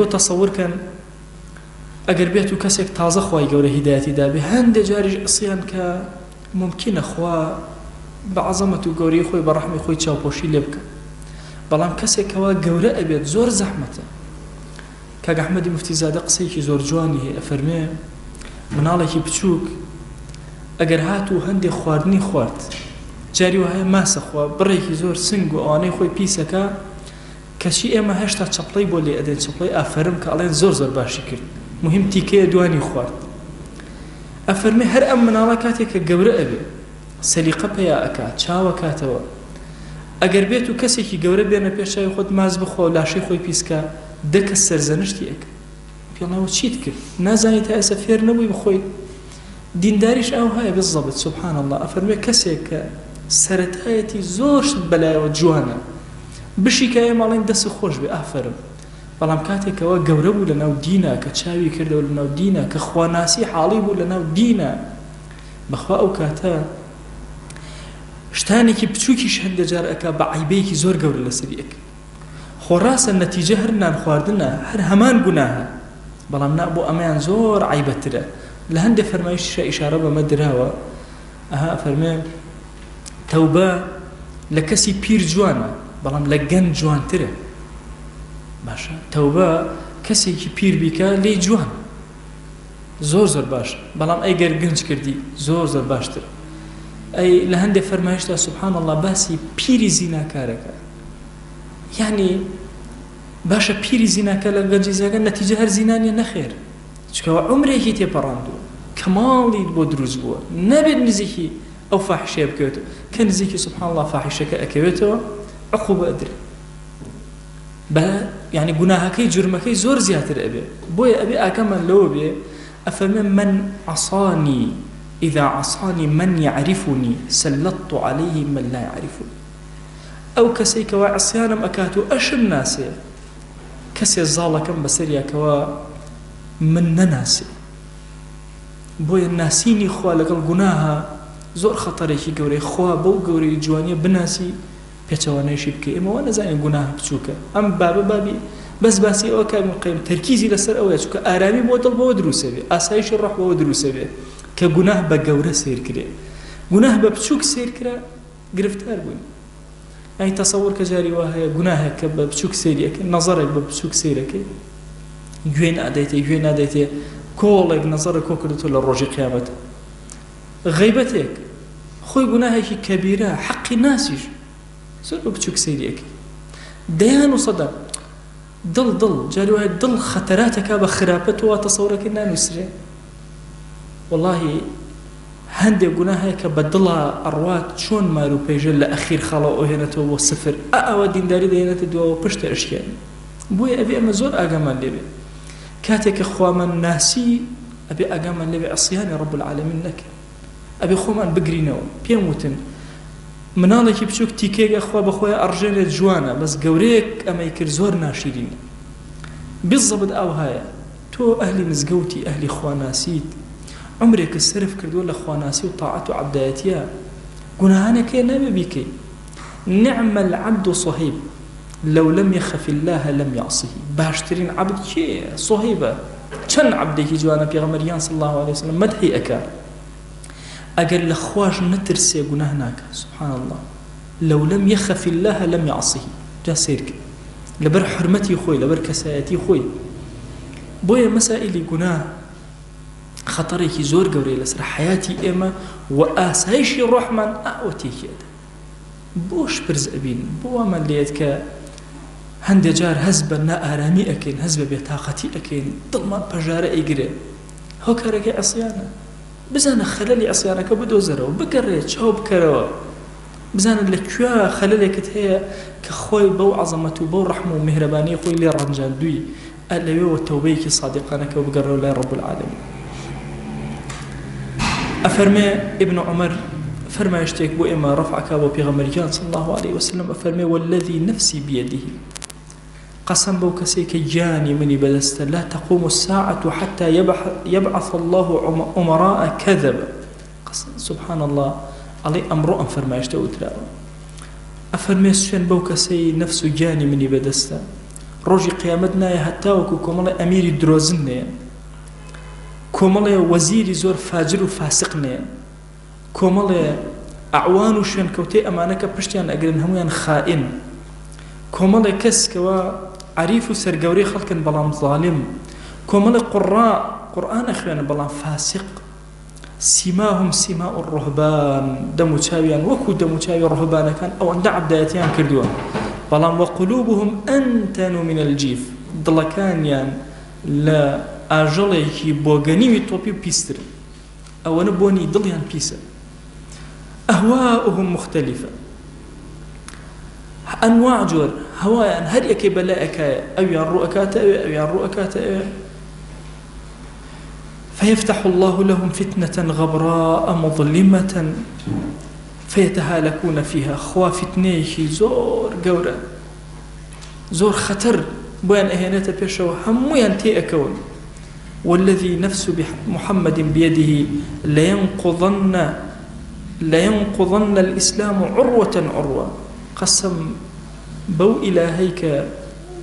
تۆ تەسەور کەن ئەگەر بێت و کەسێک تازە خوای گەورە هیدایەتی دابێ هەندێ جاریش عسیان کە مومکینە خوا بە عەزەمەت و گەورەی خۆی بە ڕەحمی خۆی چاوپۆشی لێ بکا بەڵام کەسێک کەوا گەورە ئەبێت زۆر زەحمەتە. کاک ئەحمەدی موفتی زادە قسەیەکی زۆر جوانی هەیە ئەفەرموێ مناڵێکی بچووک ئەگەر هاتوو هەندێ خواردنی خوارد جاری وایە ماسە خوا بڕێکی زۆر سنگ و ئەوانەی خۆی پیسەکە کەچی ئێمە هێشتا چەپڵەی بۆ لێ ئەدەین چەپڵەی ئافەرم کە ئەڵێن زۆر زۆر باشی کرد مهم تیکەیە دوانی خوارد ئەفەرمێ هەر ئەم مناڵە کاتێک کە گەورە ئەبێ سەلیقە پەیا ئەکا چاوەکاتەوە ئەگەر بێت و کەسێکی گەورە بێنە پێش چاوی خۆت ماچ بخوا و لاشەی خۆی پیس کا دە کەس سەرزەنشتی ئەکەن پێڵێن ئەوە چیت کرد نازانی تا ئێستا فێر نەبووی بخۆی دینداریش ئاوهایە بالضبط سبحان اللە ئەفەرموێ کەسێک کە سەرەتایەتی زۆر شت بەلایەوە جوانە بشیکە ئێمە ئەڵێین دەست خۆش بێ ئافەرم بەڵام کاتێکەوە گەورە بوو لەناو دینا کە چاوی کردەوە لەناو دینا کە خواناسی حاڵی بوو لەناو دینا بەخوا ئەو کاتە شتانێکی بچووکیش هەندێ جار ئەکا بە عەیبەیەکی زۆر گەورە لەسەری ئەکرێ. خۆ ڕاستە نەتیجە هەر نان خواردنە، هەر هەمان گوناهە، بەڵام نا بۆ ئەمەیان زۆر عەیبەترە. لە هەندێ فەرمایشتیشا ئیشارە بەمە دراوە، ئەها ئەفەرمێ تەوبە لە کەسی پیر جوانە، بەڵام لە گەنج جوانترە. باشە تەوبە کەسێکی پیر بیکا لێی جوان. زۆر زۆر باش بەڵام ئەی گەر گەنج کردی زۆر زۆر باشتر ئەی لە هەندێک فەرمایشتا سبحان الله باسی پیری زیناکارەکە یعنی باشە پیری زیناکە لە گەنجی زیناکە نەتیجە هەر زینا نیە نەخێر چکەوە عمرێکی تێپەڕاندووە کەماڵی بۆ دروست بووە نابێت نزیکی ئەو فاحشەیە بکەوێتەوە کە نزیکی سبحان الله فاحشەکە ئەکەوێتەوە عقوبە ئەدرێت بە یانی گوناهەکەی جورمەکەی زۆر زیاتر ئەبێ بۆیە ئەبێ ئاگامان لەوە بێ ئەفەرمێ من عصانی اذا عصانی من یعرفنی سلطت علیه من لا یعرفنی ئەو کەسەی کەوا عصیانم ئەکات و ئەشم ناسێ کەسێ زاڵەکەم بەسەریا کەوا من نەناسێ بۆیە ناسینی خوا لەگەڵ گوناها زۆر خەتەرێکی گەورەی خوا بەو گەورەی جوانیە بناسی پێچەوانەیشی بکەی ئێمە وا نەزانین گوناه بچووکە ئەم بابە بابی بەس باسی ئەوە کە ابن قیم تەرکیزی لەسەر ئەوەیە چونکە ئارامی بۆ دڵ بەوە دروست ئەبێ ئاسایشی ڕۆح بەوە دروست ئەبێ کە گوناه بە گەورە سەیر کرێ گوناه بە بچووک سەیر کرا گرفتار بووین ئەی تەسەور کە جاری وا هەیە گوناهێک کە بە بچووک سەیری ئەکەی نەزەرێک بە بچووک سەیرەکەی گوێ نادەیتێ گوێ نادەیتێ کۆڵێک نەزەرە کۆ کردێتەوە لە ڕۆژی قیامەت غەیبەتێک خۆی گوناهێکی کەبیرە حەقی ناسیش زۆر بە بچوک سەیری ئەکەی دەیان و سەدان دڵ دڵ جاری وایە دڵ خەتەراتەکا بە خراپە تۆ وا تەسەورەکەی نانووسرێ وەڵاهی هەندێک گوناه هەیە کە بە دڵا ئەڕوات چۆن مار و پەیژە لە ئەخیر خاڵەوە ئەوهێنێتەوە بۆ سفر ئا ئەوە دینداری دەهێنێتە دواوە پشتە ئەشکێنێ بۆیە ئەبێ ئەمە زۆر ئاگامان لێبێ کاتێک کە خوامان ناسی ئەبێ ئاگامان لێبێ عسیانی رب العالمین نەکەین ئەبێ خۆمان بگرینەوە پێم وتن مناڵێکی بچوک تیکەیەک ئەخوا بەخۆیا ئەڕژێنێت جوانە بەس گەورەیەک ئەمەی کرد زۆر ناشیرینە بالضبط ئاوهایە تۆ ئەهلی مزگەوتی ئەهلی خواناسیت عومرێکت سەرف کردووە لە خواناسی و تاعەت و عەبدایەتیا گوناهانێک هەیە نابێ بیکەی نعم العبد صهیب لو لم یخف اللە لم یعصه باشترین عەبد کێیە؟ صهیبە چەند عەبدێکی جوانە پێغەمبەر گیان صلی اللە علیە وسلم مەدحی ئەکا ئەگەر لە خواش نەترسێ گوناه ناکا سبحان اللە لو لم یخف اللە لم یعصه جا سەیر کە لەبەر حورمەتی خۆی لەبەر کەسایەتی خۆی بۆیە مەسائلی گوناه خەتەرێکی زۆر گەورەیە لەسەر حەیاتی ئێمە و ئاسایشی ڕۆحمان ئەوە تێکی ئەدا بۆ شپرز ئەبین؟ بۆ وامان لێیەت کە هەندێ جار هەست بە نائارامی ئەکەین، هەست بە بێتاقەتی ئەکەین، دڵمان پەژارە ئەیگرێ؟ هۆکارەکەی عسیانە. بزانە خەلەلی عسیانەکە بدۆزەرەوە، بگەڕێ، چاو بکەرەوە، بزانە لە کوێ خەلەلێکت هەیە کە خۆی بەو عەزەمەت و بەو ڕەحم و میهرەبانیەی خۆی لێ ڕەنجاندووی، ئە لەوێوە تەوبەیەکی سادیقانە کە و بگەڕێوە لای رب العالمین. ئەفەرمێ ابن عمر فەرمایشتێک بۆ ئێمە ڕەفع کا بۆ پێغەمبەر گیان صلی الله علیه وسلم ئەفەرمێ والذی نفسی بیده قەسەم بەو کەسەی کە گیانی منی بەدەستە لا تقوم الساعة حتى يبعث الله أمراء كذب قسم سبحان الله ئەڵێ ئەمڕۆ ئەم فەرمایشتە وتراوە ئەفەرمێ سوێن بەو کەسەی نەفس و گیانی منی بەدەستە. ڕۆژی قیامەت نایە هەتاوەکو کۆمەڵێ ئەمیری درۆزن نەیەن، کۆمەڵێ وەزیری زۆر فاجر و فاسق نەیەن، کۆمەڵێ ئەعوان و شوێنکەوتەی ئەمانە کە پشتیان ئەگرن هەموویان خائن، کۆمەڵێ کەس کەوا عەریف و سەرگەورەی خەڵکن بەڵام زاڵم، کۆمەڵێ قوڕا قورئان ئەخوێنن بەڵام فاسق. سیماهم سیماء الرهبان دەم و چاویان وەکو دەم و چاوی ڕوهبانەکان ئەوەندە عەبدایەتیان کردووە بەڵام وقلوبهم انتن من الجیف دڵەکانیان لە ئاژەڵێکی بۆگەنیوی تۆپی و پیسترن ئەوەنە بۆنی دڵیان پیسە اهواؤهم مختلفە ئەنواع جۆر هەوایان هەر یەکەی بەلایەکایە ئەویان ڕوو ئەکاتە ئەوێ ئەویان ڕوو ئەکاتە ئەوێ فیفتح اللە لهم فتنە غبراء مظلمە فیتهالکون فیها خوا فتنەیەکی زۆر گەورە زۆر خەتەر بۆیان ئەهێنێتە پێشەوە هەموویان تێ ئەکەون والذي نفس محمد بيده لينقضن لينقضن الإسلام عروة عروة قسم بەو ئیلاهەی کە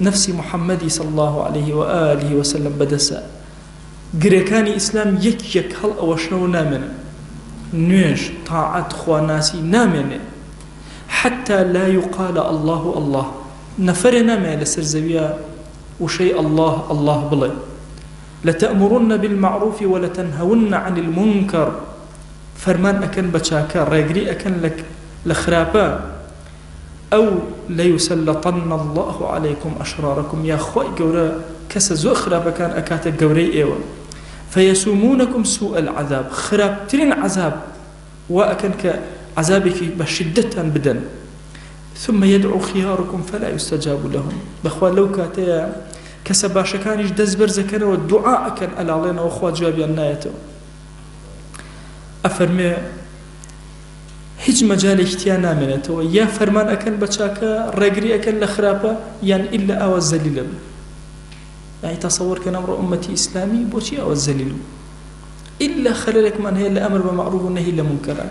نەفسی محمدی صلی اللە علیه و آله و سلم بەدەسە گرێکانی ئیسلام یەک یەک هەڵ ئەوەشنەوە نامێنن نوێژ تاعەت خواناسی نامێنێ حتی لا یقال اللە اللە نەفەرێ نامێنێ لەسەر زەویە وشەی اللە اللە بڵێ لتأمرن بالمعروف ولتنهون عن المنکر فەرمان ئەکەن بە چاکە ڕێگری ئەکەن لە خراپە او لیسلطن اللە علیکم اشرارکم یا خوای گەورە کەسە زۆر خراپەکان ئەکاتە گەورەی ئێوە فیسومونکم سوء العذاب خراپترین عەزاب وا ئەکەن کە عەزابێکی بە شیددەتتان بدەن ثم یدعو خیارکم فلا یستجاب لهم بەخوا لەو کاتەیە کەسە باشەکانیش دەست بەرزەکەنەوە دوعا ئەکەن ئەلاڵێنەوە خوا جوابیان نایەتەوە ئەفەرمێ هیچ مەجالێکی تیا نامێنێتەوە یا فەرمان ئەکەن بە چاکە ڕێگری ئەکەن لە خراپە یان ئیلا ئاوا زەلیلە بن یعنی تەسەوەر کەن ئەمڕۆ ئومەتی ئیسلامی بۆچی ئاوا زەلیل بوو ئیلا خەلەلێکمان هەیە لە ئەمر بە مەعروف و نەهی لە مونکەرە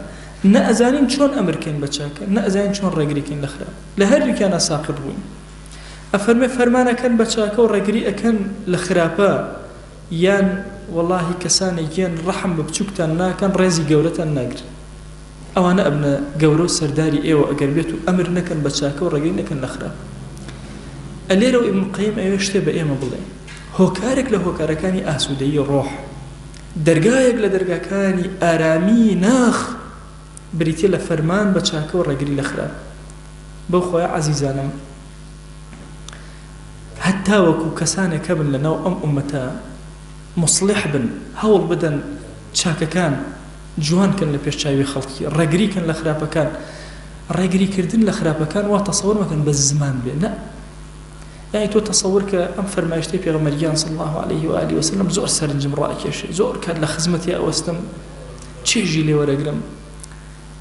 نە ئەزانین چۆن ئەمر کەین بە چاکە نە ئەزانین چۆن ڕێگری کەین لە خراپ لە هەردووکیانە ساقط بووین ئەفەرمێ فەرمان ئەکەن بە چاکە و ڕێگری ئەکەن لە خراپە یان وەڵاهی کەسانێک یەن ڕەحم بە بچوکتان ناکەن ڕێزی گەورەتان ناگرن ئەوانە ئەبنە گەورە و سەرداری ئێوە ئەگەر بێت و ئەمر نەکەن بە چاکە و ڕێگری نەکەن لە خراپە ئەلێرەوە ئیبن قەیم ئەوێ شتێ بە ئێمە بڵێ هۆکارێک لە هۆکارەکانی ئاسوودەیی ڕۆح دەرگایەک لە دەرگاکانی ئارامی ناخ بریتیە لە فەرمان بە چاکە و ڕێگری لە خراپ بەو خۆیە عەزیزانم هەتاوەکو کەسانێک هەبن لەناو ئەم ئوممەتە موسڵیح بن هەوڵ بدەن چاکەکان جوان کەن لە پێش چاوی خەڵکی ڕێگری کەن لە خراپەکان ڕێگری کردن لە خراپەکان وا تەسەوەر مەکەن بە زمان بێ نە یعنی تۆ تەسەور کە ئەم فەرمایشتەی پێغەمبەر گیان صلی الله علیه و آله وسلم زۆر سەرنجم ڕاکێشێ زۆر کات لە خزمەتی ئەوەستم چێژی لێ وەرەگرم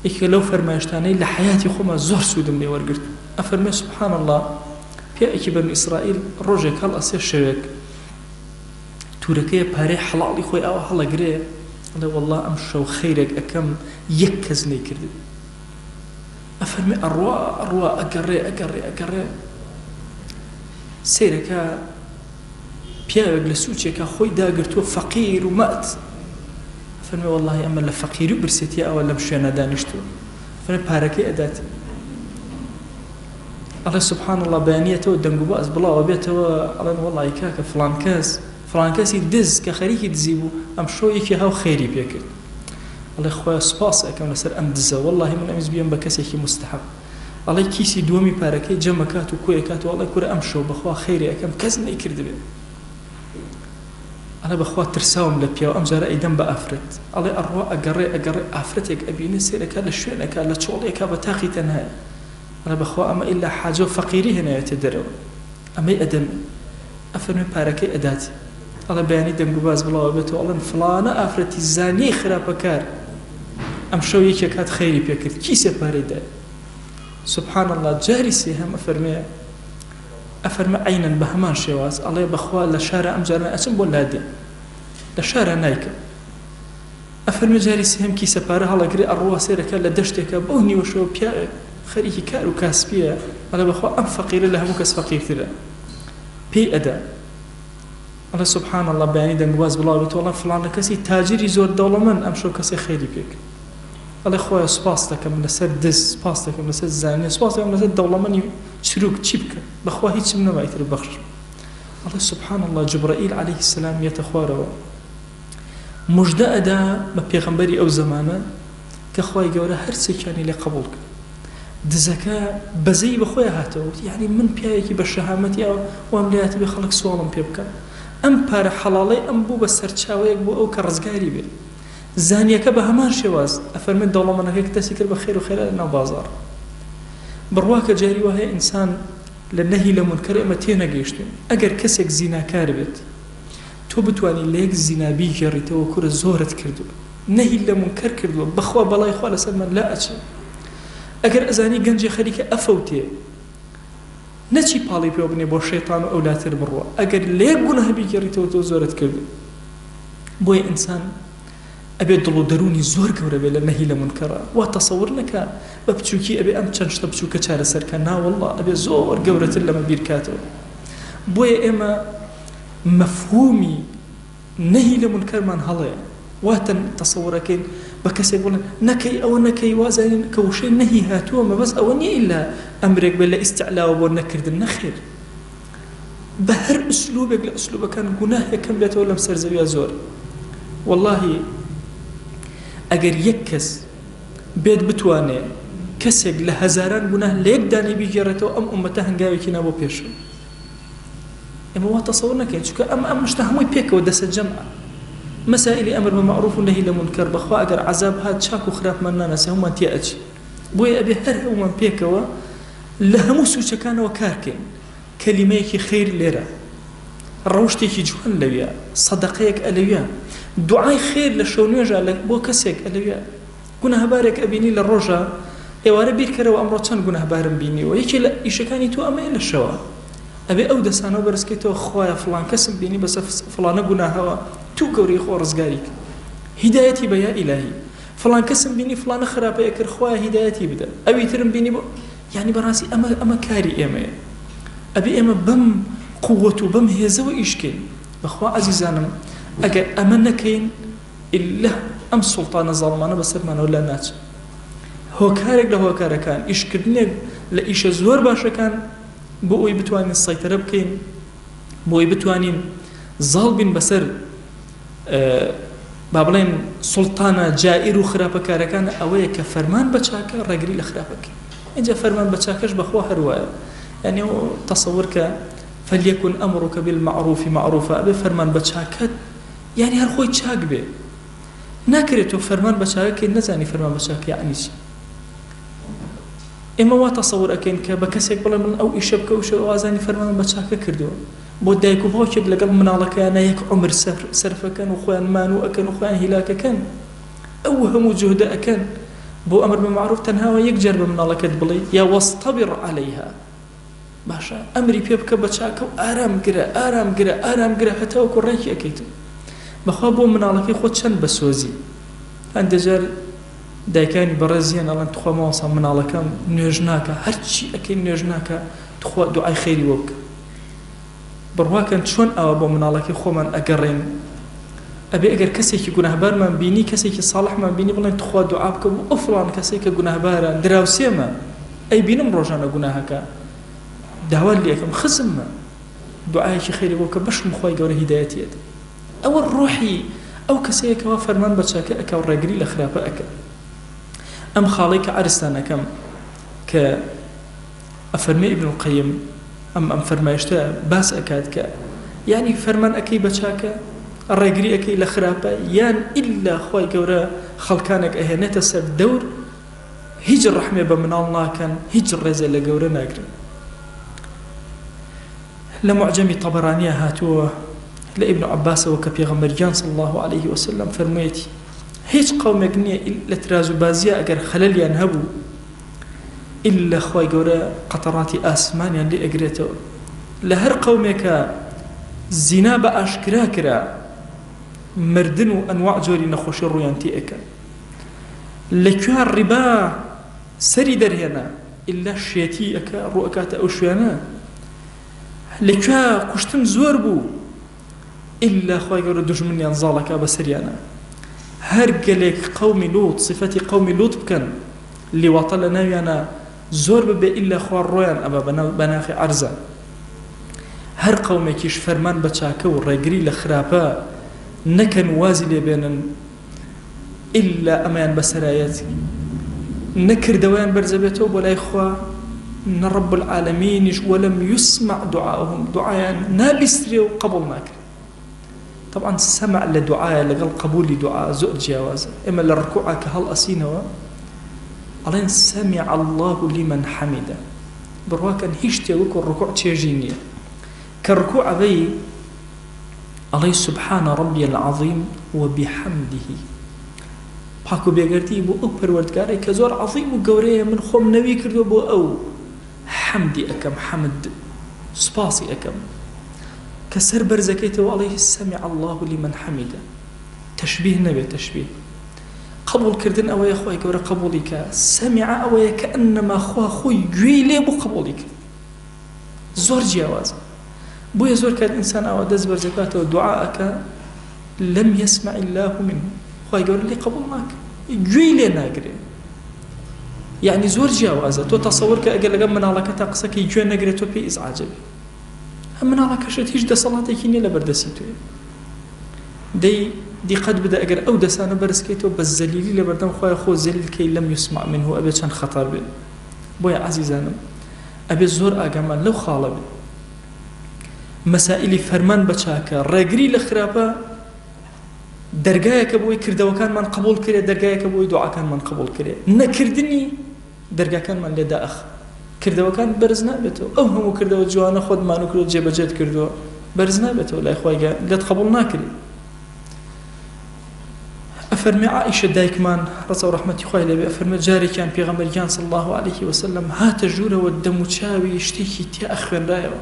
یەکێکە لەو فەرمایشتانەی لە حەیاتی خۆما زۆر سوودم لێ وەرگرت ئەفەرمێ سبحان اللە پیاوێکی بەنو ئیسرائیل ڕۆژێک هەڵئەسێ شەوێک تورەکەیە پارەی حەڵاڵی خۆی ئاوا هەڵەگرێ ئەڵێ وەڵڵا ئەم شەو خەیرێک ئەکەم یەک کەس نەیکردبێ ئەفەرمێ ئەڕوا ئەڕوا ئەگەڕێ ئەگەڕێ ئەگەڕێ سەیرەکە پیاوێک لە سوچێکا خۆی داگرتووە فەقیر و مەت فەرمی وەڵڵاهی ئەمە لە فەقیری و برسێتی ئەوە لەم شوێنە دانیشتووە فەرمی پارەکەی ئەدات ئەڵێ سبحان الله بەیانیەتەوە دەنگ و باس بڵاوە بێتەوە ئەڵێن وەڵی کاکە فڵان کەس فڵان کەسی دز کە خەریکی دزی بوو ئەم شەو یەکی هاو خێری پێکرد ئەڵێ خۆیان سوپاس ئەەکەم لەسەر ئەم دزە وەڵی من ئەمیز بیم بە کەسێکی مستحق ئەڵێ کیسی دووەمی پارەکەی جەمەکات و کۆیەکات و ئەڵێ کورە ئەم شەو بەخوا خێری ئەەکەم کەس نەیکردبێ ئەڵێ بەخوا ترساوم لە پیاو ئەم جارە ئەیدەم بە ئافرەت ئەڵێ ئەڕوا ئەگەڕێ ئەگەڕێ ئافرەتێک ئەبینێ سەیرەکا لە شوێنەکا لە چۆڵیەکا بە تاقی تەنهایە ئەڵێ بەخوا ئەمە ئیلا حاجە و فەقیری هێناوێتە دەرەوە ئەمەی ئەدەمێ ئەفەرمێ پارەکەی ئەداتێ ئەڵێ بەیانی دەنگوباس بڵاوە بێتەوە ئەڵێن فڵانە ئافرەتی زانیەی خراپەکار ئەمشەو یەکێک هات خەیری پێکرد کیسێ پارەی دای سبحان اللە جاری سێهەم ئەفەرمێ ئەفەرمێ عەینەن بە هەمان شێواز ئەڵێ بەخوا لە شارا ئەم جارە ئەچم بۆ لادێ لە شارا نایکەم ئەفەرمێ جاری سێهەم کیسە پارە هەڵەگرێ ئەڕوا سێرەکە لە دەشتێکە بەو نیوەشەوە پیاوێک خەریکی کار و کاسپیە ئەڵێ بەخوا ئەم فەقیرە لە هەموو کەس فەقیرترە. پێی ئەدا. ئەڵێ سبحان اللە بەیانی دەنگوباس بڵاو بێتەوە ئەڵێن فڵانە کەسی تاجری زۆر دەوڵەمەند ئەمشەو کەسێ خێری پێ کرد. ئەڵێ خوایە سوپاست دەکەم لەسەر دز، سوپاست دەکەم لەسەر زانیە، سوپاست دەکەم لەسەر دەوڵەمەنی چروک، چی بکەم بەخوا هیچم نەما ئیتر بەخشم. ئەڵێ سبحان اللە جوبرەئیل علیە السلام یەتە خوارەوە موژدە ئەدا بە پێغەمبەری ئەو زەمانە کە خوای گەورە هەر سێکیانی لێ قبوڵ کرد. دزەکە بەزەیی بە خۆیا هاتەوە وتی یانی من پیاوێکی بە شەهامەتی ئاوا وام لێ هاتبێ خەڵک سواڵم پێ بکا ئەم پارە حەڵاڵەی ئەم بوو بە سەرچاوەیەک بۆ ئەو کە ڕزگاری بێ. زانیەکە بە هەمان شێواز ئەفەرمێ دەوڵەمەنەکە کە دەستی کرد بە خێر و خێرات لە ناو بازاڕ. بڕوا کە جاری وا هەیە ئینسان لە نەهی لە مونکەر ئێمە تێنەگەیشتوین. ئەگەر کەسێک زیناکار بێت تۆ بتوانی لە یەک زینا بیگێڕیتەوە کورە زۆرت کردوە. نەهی لە مونکەر کردوە بەخوا بەڵای خوا لەسەرمان لا ئەچێ. ئەگەر ئەزانی گەنجێ خەریکە ئەفەوتێ نەچی پاڵی پێوە بنێ بۆ شەیتان و ئەولاتر بڕوا. ئەگەر لە یەک گوناه بیگێڕیتەوە تۆ زۆرت کردوە. بۆیە ئینسان ئەبێ دڵ و دەروونی زۆر گەورە بێ لە نەهی لە مونکەرا، وا تەسەور نەکا بە بچووکی ئەبێ ئەم چەند شتە بچووکە چارەسەر کا، نا وەڵڵا ئەبێ زۆر گەورەتر لەمە بیر کاتەوە. بۆیە ئێمە مەفهومی نەهی لە مونکەرمان هەڵەیە، وا تەسەور ئەکەین بە کەسێک بڵێن نەکەی ئەوە نەکەی وازانین کە وشەی نەهی هاتووە مەبەست ئەوە نییە ئیلا ئەمرێک بێ لە ئیستعلاوە بۆ نەکردن، نەخێر بە هەر ئوسلوبێک لە ئوسلوبەکان گوناهێک کەم بێتەوە لەم سەر زەویە زۆر وەڵاهی ئەگەر یەک کەس بێت بتوانێ کەسێک لە هەزاران گوناه لە یەک دانەی بیگێڕێتەوە ئەم ئومەتە هەنگاوێکی نا بۆ پێشەوە. ئێمە وا تەسەور نەکەین چونکە ئەم ئەم شتە هەمووی پێکەوە دەسە جەمعە مەسائلی ئەمر بە مەعروف و نەهی لە مونکەر بەخوا ئەگەر عەزاب هات چاک و خراپمان ناناسێ هەموومان تێ ئەچی بۆیە ئەبێ هەر هەموومان پێکەوە لە هەموو سوچەکانەوە کار کەین کەلیمەیەکی خەیر لێرە ڕەوشتێکی جوان لەویا سەدەقەیەک ئەلەویا دوعای خێر لە شەو نوێژا لە بۆ کەسێک ئەلەویا گوناهبارێک ئەبینی لە ڕۆژا ئێوارە بیرکەرەوە ئەمڕۆ چەند گوناهبارم بینیوە یەکێ لە ئیشەکانی تۆ ئەمەیە لە شەوا ئەبێ ئەو دەسانەوە بەرزکەیتەوە خوایە فڵان کەسم بینی بەسە فڵانە گوناهەوە تو گەورەی خۆ ڕزگاری کە هیدایەتی بە یا ئیلاهی فڵان کەسم بینی فڵانە خراپەی ئەکرد خوایە هیدایەتی بدە ئەوی ترم بینی بۆ یانی بەڕاستی ئەمە ئەمە کاری ئێمەیە ئەبێ ئێمە بەم قووەت و بەم هێزەوە ئیش کەین بەخوا ئازیزانم ئەگەر ئەمە نەکەین ئیللە ئەم سوڵتانە زاڵمانە بەسەرمانەوە لا ناچن هۆکارێک لە هۆکارەکان ئیشکردنێک لە ئیشە زۆر باشەکان بۆ ئەوی بتوانین سەیتەرە بکەین بۆ ئەوی بتوانین زاڵ بین بەسەر با بڵێن سوڵتانە جائیر و خراپەکارەکان ئەوەیە کە فەرمان بە چاکە ڕێگری لە خراپە بکەین ئینجا فەرمان بە چاکەش بەخوا هەر وایە یعنی تەسەور کە فلیکن امرک بالمعروف معروفا ئەبێ فەرمان بە چاکەت یعنی هەر خۆی چاک بێ ناکرێت تۆ فەرمان بە چاکە کەیت نەزانی فەرمان بە چاکە یعنی چی ئێمە وا تەسەور ئەکەین کە بە کەسێک بڵێ من ئەو ئیشە بکە و شە وازانی فەرمان بە چاکە کردووە بۆ دایک و باوکێک لەگەڵ مناڵەکەیانا یەک عومر سەرفەکەن و خۆیان مانوو ئەکەن و خۆیان هیلاکەکەن ئەو هەموو جوهدە ئەکەن بۆ ئەمر بە مەعروف تەنها یەک جار بە مناڵەکەت بڵێی یا واصطبر علیها باشە ئەمری پێ بکە بە چاکە و ئارام گرە ئارام گرە ئارام گرە هەتاوەکو ڕێکی ئەکەیت بەخوا بۆ مناڵەکەی خۆت چەند بەسۆزی هەندێک جار دایکانی بەڕێزیان ئەڵێن تخوا مامۆستا مناڵەکەم نوێژ ناکا هەرچی ئەکەین نوێژ ناکا تخوا دوعای خێری بۆ بکە بڕواکەن چۆن ئاوا بۆ مناڵەکەی خۆمان ئەگەڕێین ئەبێ ئەگەر کەسێکی گوناهبارمان بینی کەسێکی ساڵحمان بینی بڵێن تخوا دوعا بکە بۆ ئەو فڵان کەسەی کە گوناهبارە دراوسێمە ئەی بینم ڕۆژانە گوناهەکە داوات لێ ئەکەم خزممە دوعایەکی خێری بۆ بکە بەشکم خوای گەورە هیدایەتی ئەدە ئەوە ڕۆحی ئەو کەسەیە کەوا فەرمان بە چاکە ئەکا و ڕێگری لە خراپە ئەکا ئەم خاڵەی کە عەرزتان ئەکەم کە ئەفەرمێ ابن القیم ئەم ئەم فەرمایشتە باس ئەکات کە یانی فەرمان ئەکەی بە چاکە ڕێگری ئەکەی لە خراپە یان ئیلا خوای گەورە خەڵکانێک ئەهێنێتە سەر دەور هیچ ڕەحمێ بە مناڵ ناکەن هیچ ڕێزێ لە گەورە ناگرن لە معجەمی طبرانیە هاتووە لە ابن عباسەوە کە پێغەمبەر گیان صلی الله علیه وسلم فەرموویەتی هیچ قەومێک نییە لە ترازو بازیە ئەگەر خەلەلیان هەبوو ئیللە خوای گەورە قەتەڕاتی ئاسمانیان لێ ئەگرێتەوە لە هەر قەومێکا زینا بە ئاشکرا کرا مردن و ئەنواع جۆری نەخۆشی ڕوویان تێ ئەکا لە کوێ ڕیبا سەری دەرهێنا ئیللە شێتی ئەکا ڕوو ئەکاتە ئەو شوێنە. لە کوێ کوشتن زۆر بوو ئیلا خوای گەورە دوژمنیان زاڵ ئەکا بەسەریانا هەر گەلێک قەومی لوط سیفەتی قەومی لوط بکەن لیواطە لە ناویانا زۆر ببێ ئیلا خوا ڕۆیان ئەبا بەناو بەناخی عەرزا هەر قەومێکیش فەرمان بە چاکە و ڕێگری لە خراپە نەکەن و وازی لێ بێنن ئیلا ئەمەیان بەسەرایەت نە کردەوەیان بەرزەبێتەوە بۆ لای خوا نە رب العالمینیش ولم یسمع دعاؤهم دوعایان نابیسترێ و قبوڵ ناکرێ. طبعا سەمع لە دوعایە لەگەڵ قبولی دوعا زۆر جیاوازە. ئێمە لە ڕکوعا کە هەڵئەسینەوە ئەڵێن سمع اللە لمن حمدە. بڕواکەن هیچ شتێ وەکو ڕکوع چێژی نییە. کە ڕکوع ئەبەی ئەڵێی سبحان ربی العظیم وبحمده پاک و بێگەردی بۆ ئەو پەروەردگارەی کە زۆر عەظیم و گەورەیە من خۆم نەوی کردووە بۆ ئەو حەمدی ئەکەم حەمد سوپاسی ئەکەم کە سەر بەرزەکەیتەوە ئەڵێی سمع اللە لمن حمده تەشبیه نەبێت تەشبیه قبول کردن ئەوەیە خوای گەورە قبوڵی کە سمع ئەوەیە کە ئەنەما خوا خۆی گوێی لێ بوو قبوڵی کرد زۆر جیاوازە بۆیە زۆر کات ئینسان ئاوا دەست بەرزەکاتەوە دوعا ئەکا لم يسمع الله منه خوای گەورە لێ قبول ناکە گوێی لێ ناگرێ یعنی زۆر جیاوازە تۆ تەسەور کە ئەگەر لەگەڵ مناڵەکە تا قسەکەی گوێ نەگرێت تۆ پێی ئیزعاجە بی هەم مناڵەکەشت هیچ دەسەڵاتێکی نییە لە بەردەستی تۆ دەی دیقەت بدە ئەگەر ئەو دەسانە بەرزکەیتەوە بە زەلیلی لە بەردەم خوای خۆ زەلیل کەی لەم یسمع منه ئەبێ چەند خەتەر بێ بۆیە عەزیزانم ئەبێ زۆر ئاگامان لەو خاڵە بێ مەسائیلی فەرمان بە چاکە ڕێگری لە خراپە دەرگایەکە بۆی کردەوەکانمان قبول کرێ دەرگایەکە بۆی دوعاکانمان قبول کرێ نەکردنی دەرگاکانمان لێدا ئەخ کردەوەکان بەرز نابێتەوە ئەو هەموو کردەوە جوانە خۆت مانوو کردو جێبەجێت کردووە بەرز نابێتەوە لای خوای لێت قبول ناکرێت ئەفەرمێ عائیشە دایکمان ڕەزا و ڕەحمەتی خوای لێبێ ئەفەرمێ جارێکیان پێغەمبەر گیان صلی اللە علیه وسلم هاتە ژوورەوە دەموچاوی شتێکی تیا ئەخوێنرایەوە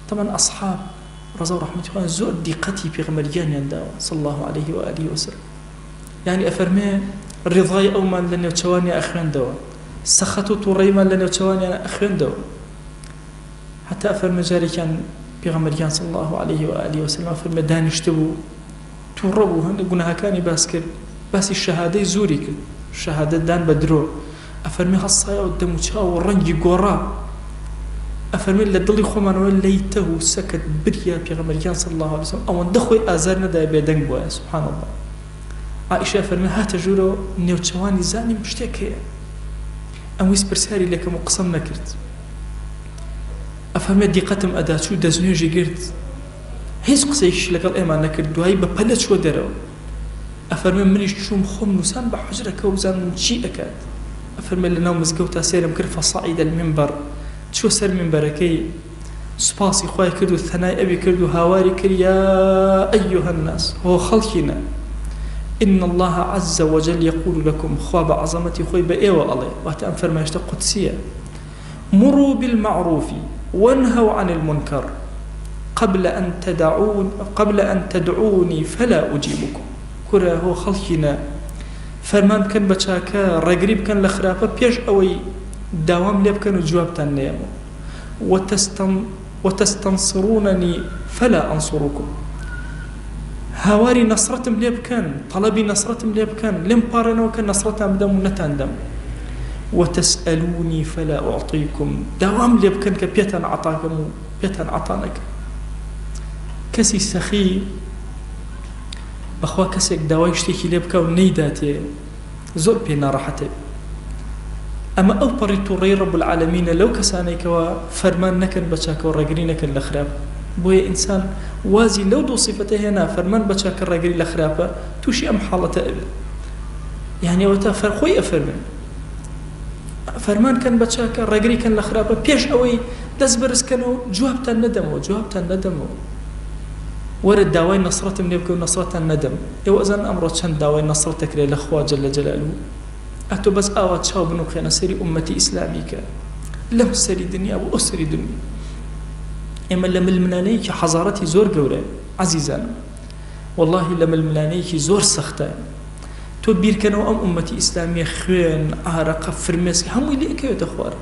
طبعا ئەصحاب ڕەزا و ڕەحمەتی خوایان زۆر دیقەتی پێغەمبەر گیانیان داوە صلی اللە علیه و آله وسلم یعنی ئەفەرمێ ڕضای ئەومان لە نێوچەوانیا ئەخوێندەوە سەخەت و توڕەیمان لە نێوچەوانیان ئەخوێندەوە حتا ئەفەرمێ جارێکیان پێغەمبەر گیان صلی اللە علیه و آله وسلم ئەفەرمێ دانیشتبوو توڕە بوو هەندێک گوناهەکانی باس کرد باسی شەهادەی زوری کرد شەهادەت دان بە درۆ ئەفەرمێ هەڵسایەوە دەموچاو و ڕەنگی گۆڕا ئەفەرمێ لە دڵی خۆمانەوە لەیتە و سەکت بریا پێغەمبەر گیان صلی اللە علیه وسلم ئەوەندە خۆی ئازار نەدایە بێدەنگ بوایە سبحان اللە عائشە ئەفەرمێ هاتە ژوورەوە نێوچەوانی زانیم شتێک هەیە ئەمویست پرسیاری لێکەم و قسەم نەکرد ئەفەرمێ دیقەتم ئەدا چوو دەستنوێژی گرت هیچ قسەیەکیشی لەگەڵ ئێمە نەکرد دوایی بە پەلە چووە دەرەوە ئەفەرمێ منیش چووم خۆم نووسان بە حوجرەکەوە بزانم چی ئەکات ئەفەرمێ لەناو مزگەوتا سێرم کرد فصعد المنبر چووە سەر مینبەرەکەی سوپاسی خوای کرد و ثەنای ئەوی کرد و هاواری کرد یا ایها الناس هۆ خەڵکینە ان الله عز وجل یقول لكم خوا بە عەزەمەتی خۆی بە ئێوە ئەڵێ واتە ئەم فەرمایشتە قودسیە مروا بالمعروف وانهوا عن المنکر قبل ان تدعون قبل ان تدعونی فلا اجیبکم کورە هۆ خەڵکینە فەرمان بکەن بە چاکە ڕێگری بکەن لە خراپە پێش ئەوەی داوام لێ بکەن و جوابتان نەیەمەوە وتستن وتستنصروننی فلا انصرکم هاواری نەسرەتم لێ بکەن تەڵەبی نەسرەتم لێ بکەن لێم پاڕێنەوە کە نەسرەتان بدەم و نەتان دەم وتسألونی فلا اعطیکم داوام لێ بکەن کە پێتان عەتاکەم و پێتان عەتا نەکەم کەسی سەخی بەخوا کەسێک داوای شتێکی لێ بکە و نەیداتێ زۆر پێ ناڕەحەتە بی ئەمە ئەو پەڕی توڕەی رب العالمینە لەو کەسانەی کەوا فەرمان نەکەن بە چاکە و ڕێگری نەکەن لە خراپە بۆیە ئینسان وازی لەو دوو سیفەتە هێنا فەرمان بە چاکە ڕێگری لە خراپە تووشی ئەم حاڵەتە ئەبێت یعنی ئەوەتا فەر خۆی ئەفەرمێ فەرمان کەن بە چاکە ڕێگری کەن لە خراپە پێش ئەوەی دەست بەرز کەنەوە جوابتان نەدەمەوە جوابتان نەدەمەوە وەرە داوای نەسرەتم لێ بکە و نەسرەتان نەدەم ئێوە ئەزانن ئەمڕۆ چەند داوای نەسرەت دەکرێ لە خوا جل جلالە؟ ئەتۆ بەس ئاوا چاو بنوقێنە سەری ئوممەتی ئیسلامی کە لەم سەری دنیا بۆ ئەو سەری دنیا ئێمە لە ململانێیەکی حەزارەتی زۆر گەورەین عەزیزانم وەڵاهی لە ململانێیەکی زۆر سەختاین تۆ بیرکەنەوە ئەم ئوممەتی ئیسلامیە خوێن عارەقە فرمێسک هەمووی لێ ئەکەوێتە خوار.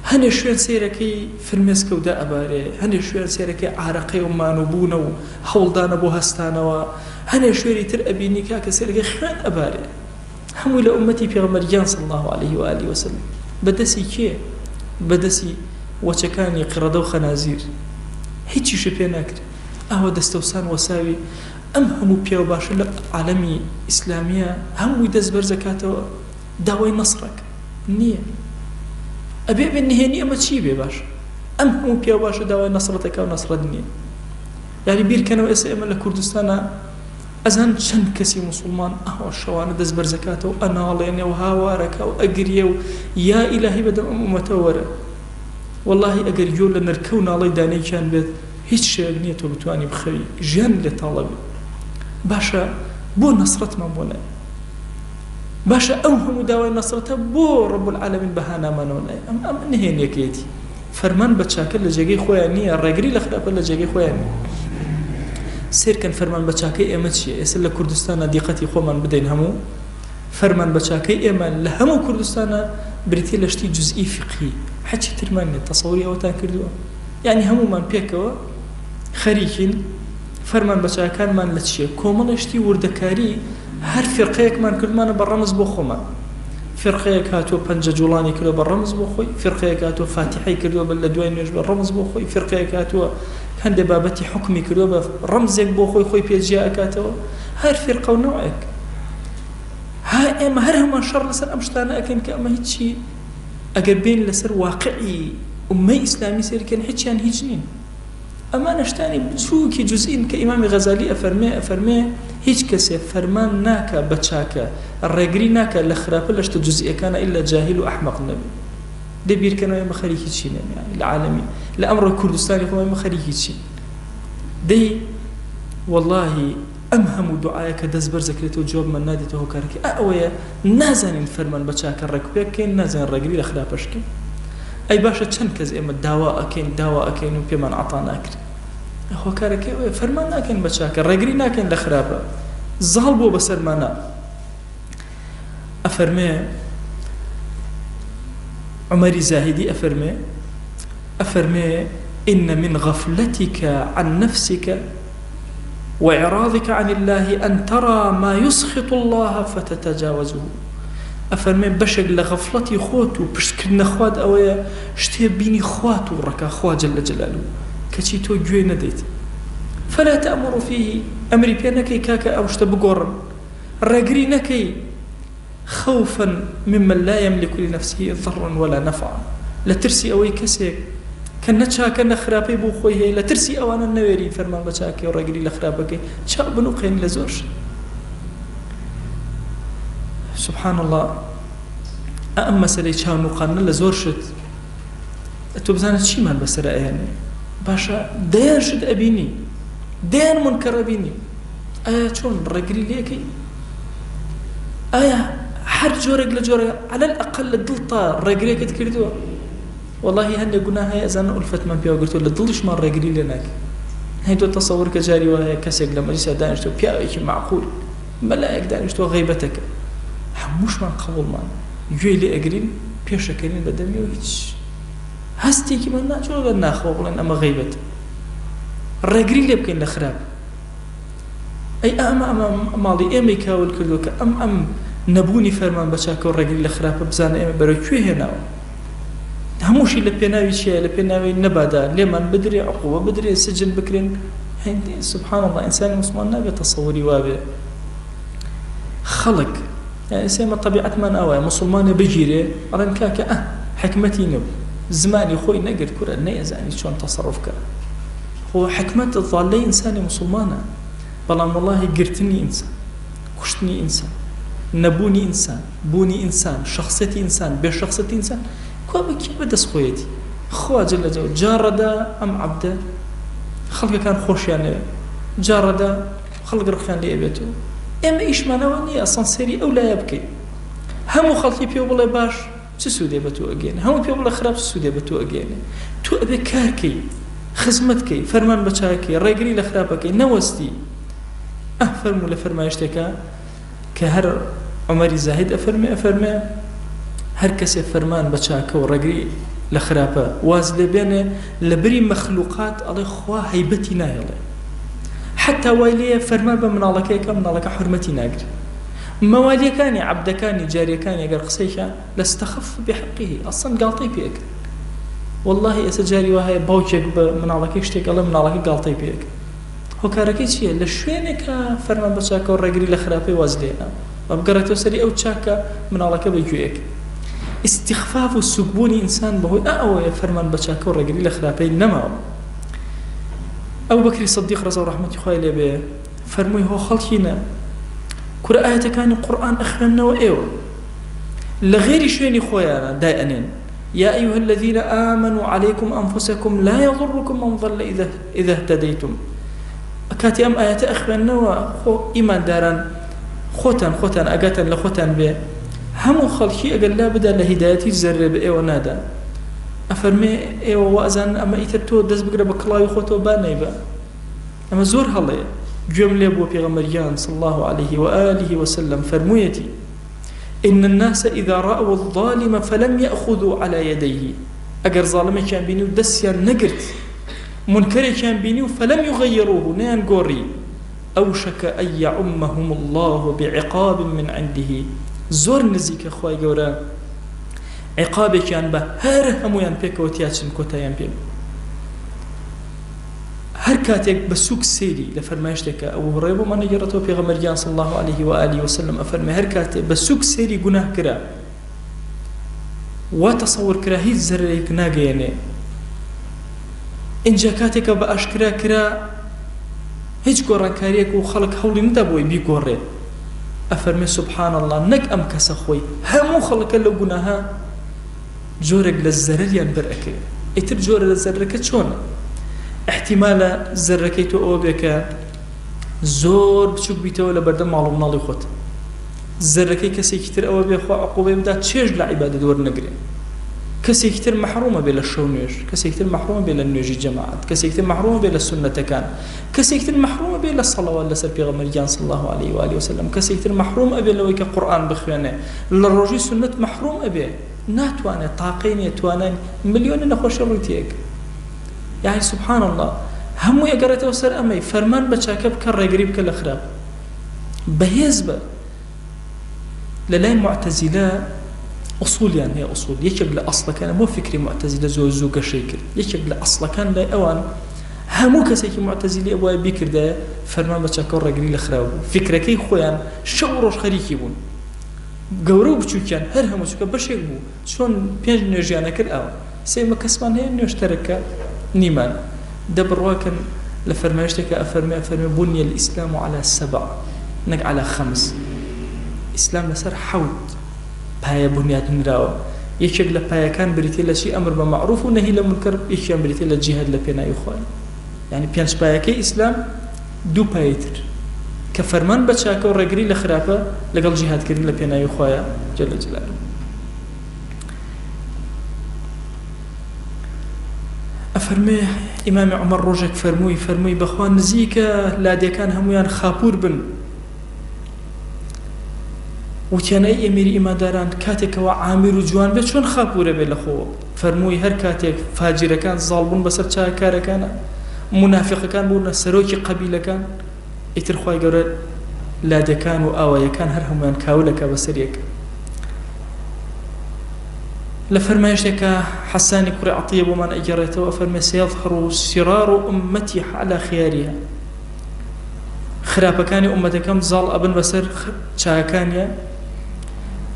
هەنێ شوێن سەیرەکەی فرمێسکە و دائەبارێ، هەنێ شوێن سەیرەکەی عارەقەیە و مانووبوونە و هەوڵدانە بۆ هەستانەوە، هەنێ شوێنی تر ئەبینی کاکە سەیرەکەی خوێن ئەبارێ. هەمووی لە ئوممەتی پێغەمبەر گیان صلی اللە علیه و آله و سلم. بە دەسی کێ؟ بە دەسی وەچەکانی قڕەدە و خەنازیر. هیچیشی پێ ناکرێ. ئاوا دەستەوسان وەساوی ئەم هەموو پیاو باشە لە عالەمی ئیسلامیە هەمووی دەست بەرزەکاتەوە داوای نەسڕەکە نییە ئەبێ بێ نهێنی ئەمە چی بێ باش ئەم هەموو پیاو باشە داوای نەسڕەتەکە و نەسڕەت نییە یاری بیرکەنەوە ئێستا ئێمە لە کوردستانە ئەزان چەند کەسی مسلمان ئەوە شەوانە دەست بەرزەکاتەوە ئەناڵێنێ و هاوارەکە و ئەگریە و یا ئیلاهی بەدەم ئەم ئومەتە وەرە واللهی ئەگەر گوێ لە نرکە و ناڵەی دانەیەکیان بێت هیچ شەوێک نییە تۆ بتوانی بخەوی ژیانت لێ تاڵە بێ باشە بۆ نەسرەتمان بۆ نایە باشە ئەو هەموو داوای نەسرەتە بۆ رب العالمین بە هانامانەوە نایە ئەم ئەم نهێنیەکەیەتی فەرمان بە چاکە لە جێگەی خۆیان نییە ڕێگری لە خراپە لە جێگەی خۆیان نییە سێرکەن فەرمان بە چاکەی ئێمە چییە ئێستا لە کوردستانە دیقەتی خۆمان بدەین هەموو فەرمان بە چاکەی ئێمە لە هەموو کوردستانە بریتیە لە شتی جزئی فقهی هەچی ترمان نیە تەسەوری ئەوەتان کردووە یانی هەموومان پێکەوە خەریکین فەرمان بە چاکانمان لە چییە کۆمەڵێ شتی وردەکاری هەر فیرقەیەکمان کردمانە بە ڕەمز بۆ خۆمان فیرقەیەک هاتووە پەنجە جوڵانی کردووە بە ڕەمز بۆ خۆی فیرقەیەک هاتووە فاتیحەی کردووە بە لە دوای نوێژ بە ڕەمز بۆ خۆی فیرقەیەک هاتووە هەندێک بابەتی حکومی کردووە بە ڕەمزێک بۆ خۆی خۆی پێ جیا ئەکاتەوە هەر فیرقە و نەوعێک ها ئێمە هەر هەمان شەڕ لەسەر ئەم شتانە ئەکەین کە ئەمە هیچی ئەگەر بێین لەسەر واقعی ئوممەی ئیسلامی سەیر کەین هیچیان هیچ نین. ئەمانە شتانی بچووکی جوزئین کە ئیمامی غەزالی ئەفەرمێ ئەفەرمێ هیچ کەسێ فەرمان ناکا بە چاکە ڕێگری ناکا لە خراپە لە شتە جوزئیەکانا ئیلا جاهیل و ئەحمەق نەبێ. دەی بیرکەنەوە ئێمە خەریکی چین یانی لە عالەمی لە ئەمڕۆ کوردستانی خۆمان ئێمە خەریکی چین. دەی وەڵاهی ئەم هەموو دوعایە کە دەست بەرز ئەکرێتەوە جوابمان نادێتەوە هۆکارەکەی ئا ئەوەیە نازانین فەرمان بە چاکە ڕێک و پێک بکەین نازانین ڕێگری لە خراپەش بکەین ئەی باشە چەند کەس ئێمە داوا ئەکەین داوا ئەکەین و پێمان عەتا ناکرێ هۆکارەکەی ئەوەیە فەرمان ناکەین بە چاکە ڕێگری ناکەین لە خراپە زاڵ بووە بەسەرمانا ئەفەرمێ عومەری زاهیدی ئەفەرمێ ئەفەرمێ إن من غفلتك عن نفسك وإعراضك عن اللە ان تری ما یسخط اللە فتتجاوزه ئەفەرمێ بەشێک لە غەفڵەتی خۆت و پشت کردنە خوات ئەوەیە شتێ بینی خوا توڕەکا خوا جل جلالە کەچی تۆ گوێ نەدەیت فلا تأمر فیه ئەمری پێ نەکەی کاکە ئەو شتە بگۆڕن ڕێگری نەکەی خوفا ممن لا یملک لنفسه ضرا ولا نفعا لە ترسی ئەوەی کەسێک کە نە چاکە نە خراپەی بۆ خۆی هەیە لە ترسی ئەوانە نەوێری فەرمان بە چاکەی و ڕێگری لە خراپەکەی چاو بنوقێنی لە زۆر شت سبحان الله ئەم مەسەلەی چاو نوقاندنە لە زۆر شت تۆ بزانە چیمان بەسەر ئەیانێ باشە دەیان شت ئەبینی دەیان منکەر ئەبینی ئایا چۆن ڕێگری لێکەی ئایا هەر جۆرێک لە جۆرە عەلەل ئەقەل لە دڵتا ڕێگرێکت کردووە وەڵاهی هەندێک گوناه هەیە ئەزانن ئولفەتمان پێوە گرتووە لە دڵیشمان ڕێگری لێ ناکەین هەی تۆ تەسەور کە جاری وا هەیە کەسێک لە مەجلیسا دانیشتووە پیاوێکی مەعقول مەلایەک دانیشتووە غەیبەتەکە هەمووشمان قبوڵمان گوێی لێ ئەگرین پێشەکەنین بە دەمیەوە هیچ هەستێکیمان ناچۆ لە ناخەوە بڵێن ئەمە غەیبەت ڕێگری لێ بکەین لە خراپ ئەی ئەمە ئەمە ماڵی ئێمەی کاول کردووە کە ئەم ئەم نەبوونی فەرمان بە چاکە و ڕێگری لە خراپە بزانە ئێمە بەرەو کوێ هێناوە هەمووشی لە پێناوی چیە لە پێناوی نەبادا لێمان بدرێ عقوبە بدرێ سجن بکرێن هەندێ سبحان الله ئینسانی مسلمان نابێت تەسەوری وابێ خەڵک یعنی ئێمە طبیعەتمان ئاوایە مسلمانە بگیرێ ئەڵێن کاکە ئە حکمەتی نەبوو زمانی خۆی نەگرت کورە نەیەزانی چۆن تەسەڕف کە خۆ حیکمەت ضالەی ئینسانی موسوڵمانە بەڵام وەڵاهی گرتنی ئینسان کوشتنی ئینسان نەبوونی ئینسان بوونی ئینسان شەخسیەتی ئینسان بێ شەخسیەتی ئینسان کوا بە کێ بەدەست خۆیەتی خوا جل جلاله جاڕەدا ئەم عەبدە خەڵکەکان خۆشیان نەوێ جاڕەدا خەڵک ڕقیان لێ ئەبێتەوە ئێمە ئیشمانەوە نییە ئەسڵەن سەیری ئەو لایە بکەین هەموو خەڵکی پێ بڵێ باش چ سوودێ بە تۆ ئەگەیەنێ؟ هەموو پێ بڵێ خراپ چ سوودێ بە تۆ ئەگەیەنێ؟ تۆ ئەبێ کار کەی، خزمەت کەی، فەرمان بە چاک کەی، ڕێگری لە خراپە کەی، نەوەستی. ئە فەرموو لە فەرمایشتێکا کە هەر عومەری زاهید ئەفەرمێ ئەفەرمێ هەر کەسێ فەرمان بە چاکە و ڕێگری لە خراپە واز لێ بێنێ لە بری مەخلوقات ئەڵێ خوا هەیبەتی ناهێڵێ حەتا وای لێیە فەرمان بە مناڵەکەی کە مناڵەکە حورمەتی ناگرێ مەوالیەکانی عەبدەکانی جاریەکانی ئەگەر قسەیکا لەستەخف بحقه ئەسڵەن گاڵتەی پێ ئەکرد واللهی ئێستا جاری وا هەیە باوکێک بە مناڵەکەی شتێک ئەڵێ مناڵەکە گاڵتەی پێ ئەکرد هۆکارەکەی چییە لە شوێنێکە فەرمان بە چاکە و ڕێگری لە خراپەی واز لێنا و بگەڕێتەوە سەری ئەو چاکە مناڵەکە بە گوێیەک ئیستیخفاف و سوکبوونی ئینسان بەهۆی ئەوەیە فەرمان بە چاکە و ڕێگری لە خراپەی نەماوە. ئەبوبەکری سدیق ڕەزا و ڕەحمەتی خوای لێ بێ فەرمووی هۆ خەڵکینە کورە ئایەتەکانی قورئان ئەخوێننەوە ئێوە لە غێری شوێنی خۆیانە دای ئەنێن يا أيها الذين آمنوا عليكم أنفسكم لا يضركم من ضل إذا إذا اهتديتم کاتی ئەم ئاەتە ئەخوێننەوە خۆ ئیمانداران خۆتان خۆتان ئەگاتان لە خۆتان بێ هەموو خەڵکی ئەگەر لا بدا لە هیدایەت هیچ زەررێ بە ئێوە نادا ئەفەرمێ ئێوە وازان ئەمە ئیتر تۆ دەست بگرە بە کڵاوی خۆتەوە با نەیبە ئەمە زۆر هەڵەیە گوێم لێ بووە پێغەمبەر گیان صلی الله علیه و آله وسلم فەرموویەتی إن الناس إذا رأوا الظالم فلم يأخذوا على يديه ئەگەر زاڵمێکیان بینی و دەستیان نەگرت منکەرێکیان بینی و فلم يغيروه نەیان گۆڕی أوشك أن يعمهم الله بعقاب من عنده زۆر نزیکە خوای گەورە عیقابێکیان بە هەر هەموویان پێکەوە تیا چن کۆتاییان پێ بێ. هەر کاتێک بە سوک سەیری لە فەرمایشتێکە ئەبو هوڕەیرە بۆمان ئەگێڕێتەوە پێغەمبەر گیان صلی اللە علیه و آله و سلم ئەفەرمێ هەر کاتێ بە سوک سەیری گوناه کرا وا تەسەور کرا هیچ زەرەرێک ناگەیەنێ ئینجا کاتێکە بە ئاشکرا کرا هیچ گۆڕانکاریەک و خەڵک هەوڵی نەدا بۆی بیگۆڕێ ئەفەرمێ سبحان اللە نەک ئەم کەسە خۆی هەموو خەڵکە لەو گوناهە جۆرێک لە زەرەریان بەر ئەکەوێ ئیتر جۆرە لە زەرەرەکە چۆنە ئیحتیمالە زەرەکەی تۆ ئەوە بێ کە زۆر بچوک بیتەوە لە بەردەم ماڵ و مناڵی خۆت زەرەکەی کەسێکی تر ئەوە بێ خوا عقوبەی بدا چێژ لە عیبادەت وەرنەگرێ کەسێکی تر مەحرومە بێ لە شەو نوێژ کەسێکی تر مەحرومە بێ لە نوێژی جەماعەت کەسێکی تر مەحرومە بێ لە سوننەتەکان کەسێکی تر مەحروم ئەبێ لە سەڵەوات لەسەر پێغەمبەر گیان صلی اللە علیه و آله وسلم کەسێکی تر مەحروم ئەبێ لەوەی کە قورئان بخوێنێ لە ڕۆژی سوننەت مەحروم ئەبێ ناتوانێت تاقەی نیە توانای ملیۆنە نەخۆشی ڕووی تێک یعنی سبحان اللە هەمووی ئەگەڕێتەوە سەر ئەمەی فەرمان بە چاکە بکە ڕێگری بکە لە خراپ بەهێز بە لە لای موعتەزیلە ئوسولیان هەیە ئوسول یەکێک لە ئەسڵەکان بۆ فکری موعتەزیلە زۆر زوو گەشەی کرد یەکێک لە ئەسڵەکان لای ئەوان هەموو کەسێکی موعتەزیلی ئەبوایە بیکردایە فەرمان بە چاکە و ڕێگری لە خراپ بوو فکرەکەی خۆیان شەو و ڕۆژ خەریکی بوون گەورە و بچووکیان هەر هەموو چونکە بەشێک بوو چۆن پێنج نوێژیان ئەکرد ئاوا سێمە کەسمان هەیە نوێژ تەرک کە نیمان دە بڕواکەن لە فەرمایشتێکا ئەفەرمێ ئەفەرمێ بنی الاسلام علی سبع نەک علی خمس ئیسلام لەسەر حەوت پایە بنیات نراوە یەکێک لە پایەکان بریتیە لە چی ئەمر بە مەعروف و نەهی لە مونکەر یەکیان بریتیە لە جیهاد لە پێناوی خوای یعنی پێنج پایەکەی ئیسلام دوو پایەی تر کە فەرمان بە چاکە و ڕێگری لە خراپە لەگەڵ جیهادکردن لە پێناوی خوایە جل جلاله. ئەفەرمێ ئیمامی عومەر ڕۆژێک فەرمووی فەرمووی بەخوا نزیکە لادێکان هەمویان خاپور بن وتیان ئەی ئەمیری ئیمانداران کاتێکەوە عامیر و جوان بێت چۆن خاپورە بێ لە خۆوە فەرمووی هەر کاتێک فاجیرەکان زاڵ بوون بەسەر چاکارەکانە منافقەکان بوونە سەرۆکی قەبیلەکان ئیتر خوای گەورە لادێکان و ئاوایەکان هەر هەموویان کاول ئەکا بەسەر یەک. لە فەرمایشتێکا حەسانی کوڕی عەتیە بۆمان ئەگێڕێتەوە ئەفەرمێ سیظهر شرار امتی علی خیارها خراپەکانی ئومەتەکەم زاڵ ئەبن بەسەر چاکانیان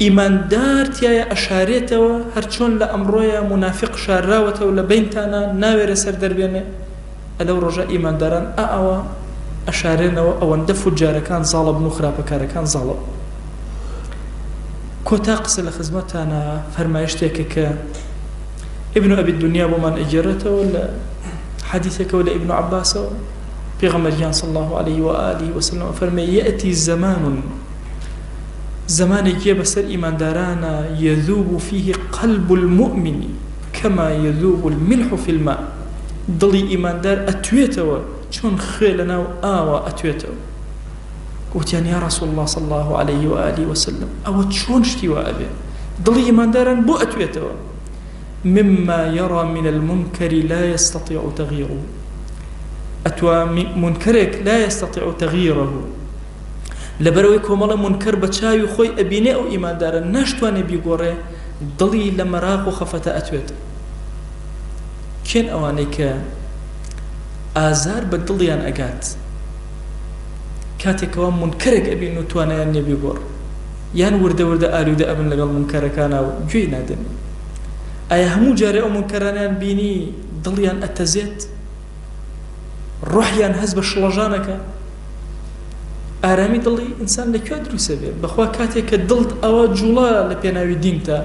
ئیماندار تایە ئەشارێتەوە هەرچۆن لە ئەمڕۆیە منافق شارراوەتەوە لە بینتانە ناوێرە سەر دەربێنێ ئە لەو ڕۆژە ئیمانداران ئا ئاوا ئەشارێنەوە ئەوەندە فوجارەکان زاڵەبن و خراپەکارەکان زاڵەبن. کۆتا قسە لە خزمەتتانا فەرمایشتێکە کە ابن ابی الدنیا بۆمان ئەگێڕێتەوە لە حەدیثێکەوە لە ابن عباسەوە پێغەمبەر گیان صلی الله علیه و آله وسلم ئەفەرمێ یەئتی زەمان زمانێک یە بەسەر ئیماندارانە یذوب فیه قلب المؤمن کما یذوب الملح فی الماء دڵی ئیماندار ئەتوێتەوە چۆن خوێ لەناو ئاوا ئەتوێتەوە. وتیان یا رسول اللە صلی اللە علیه و آله وسلم ئەوە چۆن شتی وا ئەبێ دڵی ئیمانداران بۆ ئەتوێتەوە؟ مما یری من المنکر لا یستطیع تغییره ئەتوا مونکەرێک لا یستطیع تغییره لەبەرئەوەی کۆمەڵە مونکەر بە چاوی خۆی ئەبینێ ئەو ئیماندارە ناشتوانێ بیگۆڕێ دڵی لە مەراق و خەفەتە ئەتوێت. کێن ئەوانەی کە ئازار بە دڵیان ئەگات کاتێک کەوا مونکەرێک ئەبین و توانایان نیە بیگۆڕن یان وردە وردە ئالوودە ئەبن لەگەڵ مونکەرەکانا و گوێی نادەن؟ ئایا هەموو جارێ ئەو مونکەرانەیان بینی دڵیان ئەتەزێت؟ ڕۆحیان هەست بە شڵەژان ئەکا؟ ئارامی دڵی ئینسان لە کوێ دروست ئەبێ؟ بەخوا کاتێک کە دڵت ئەوە جوڵا لە پێناوی دینتا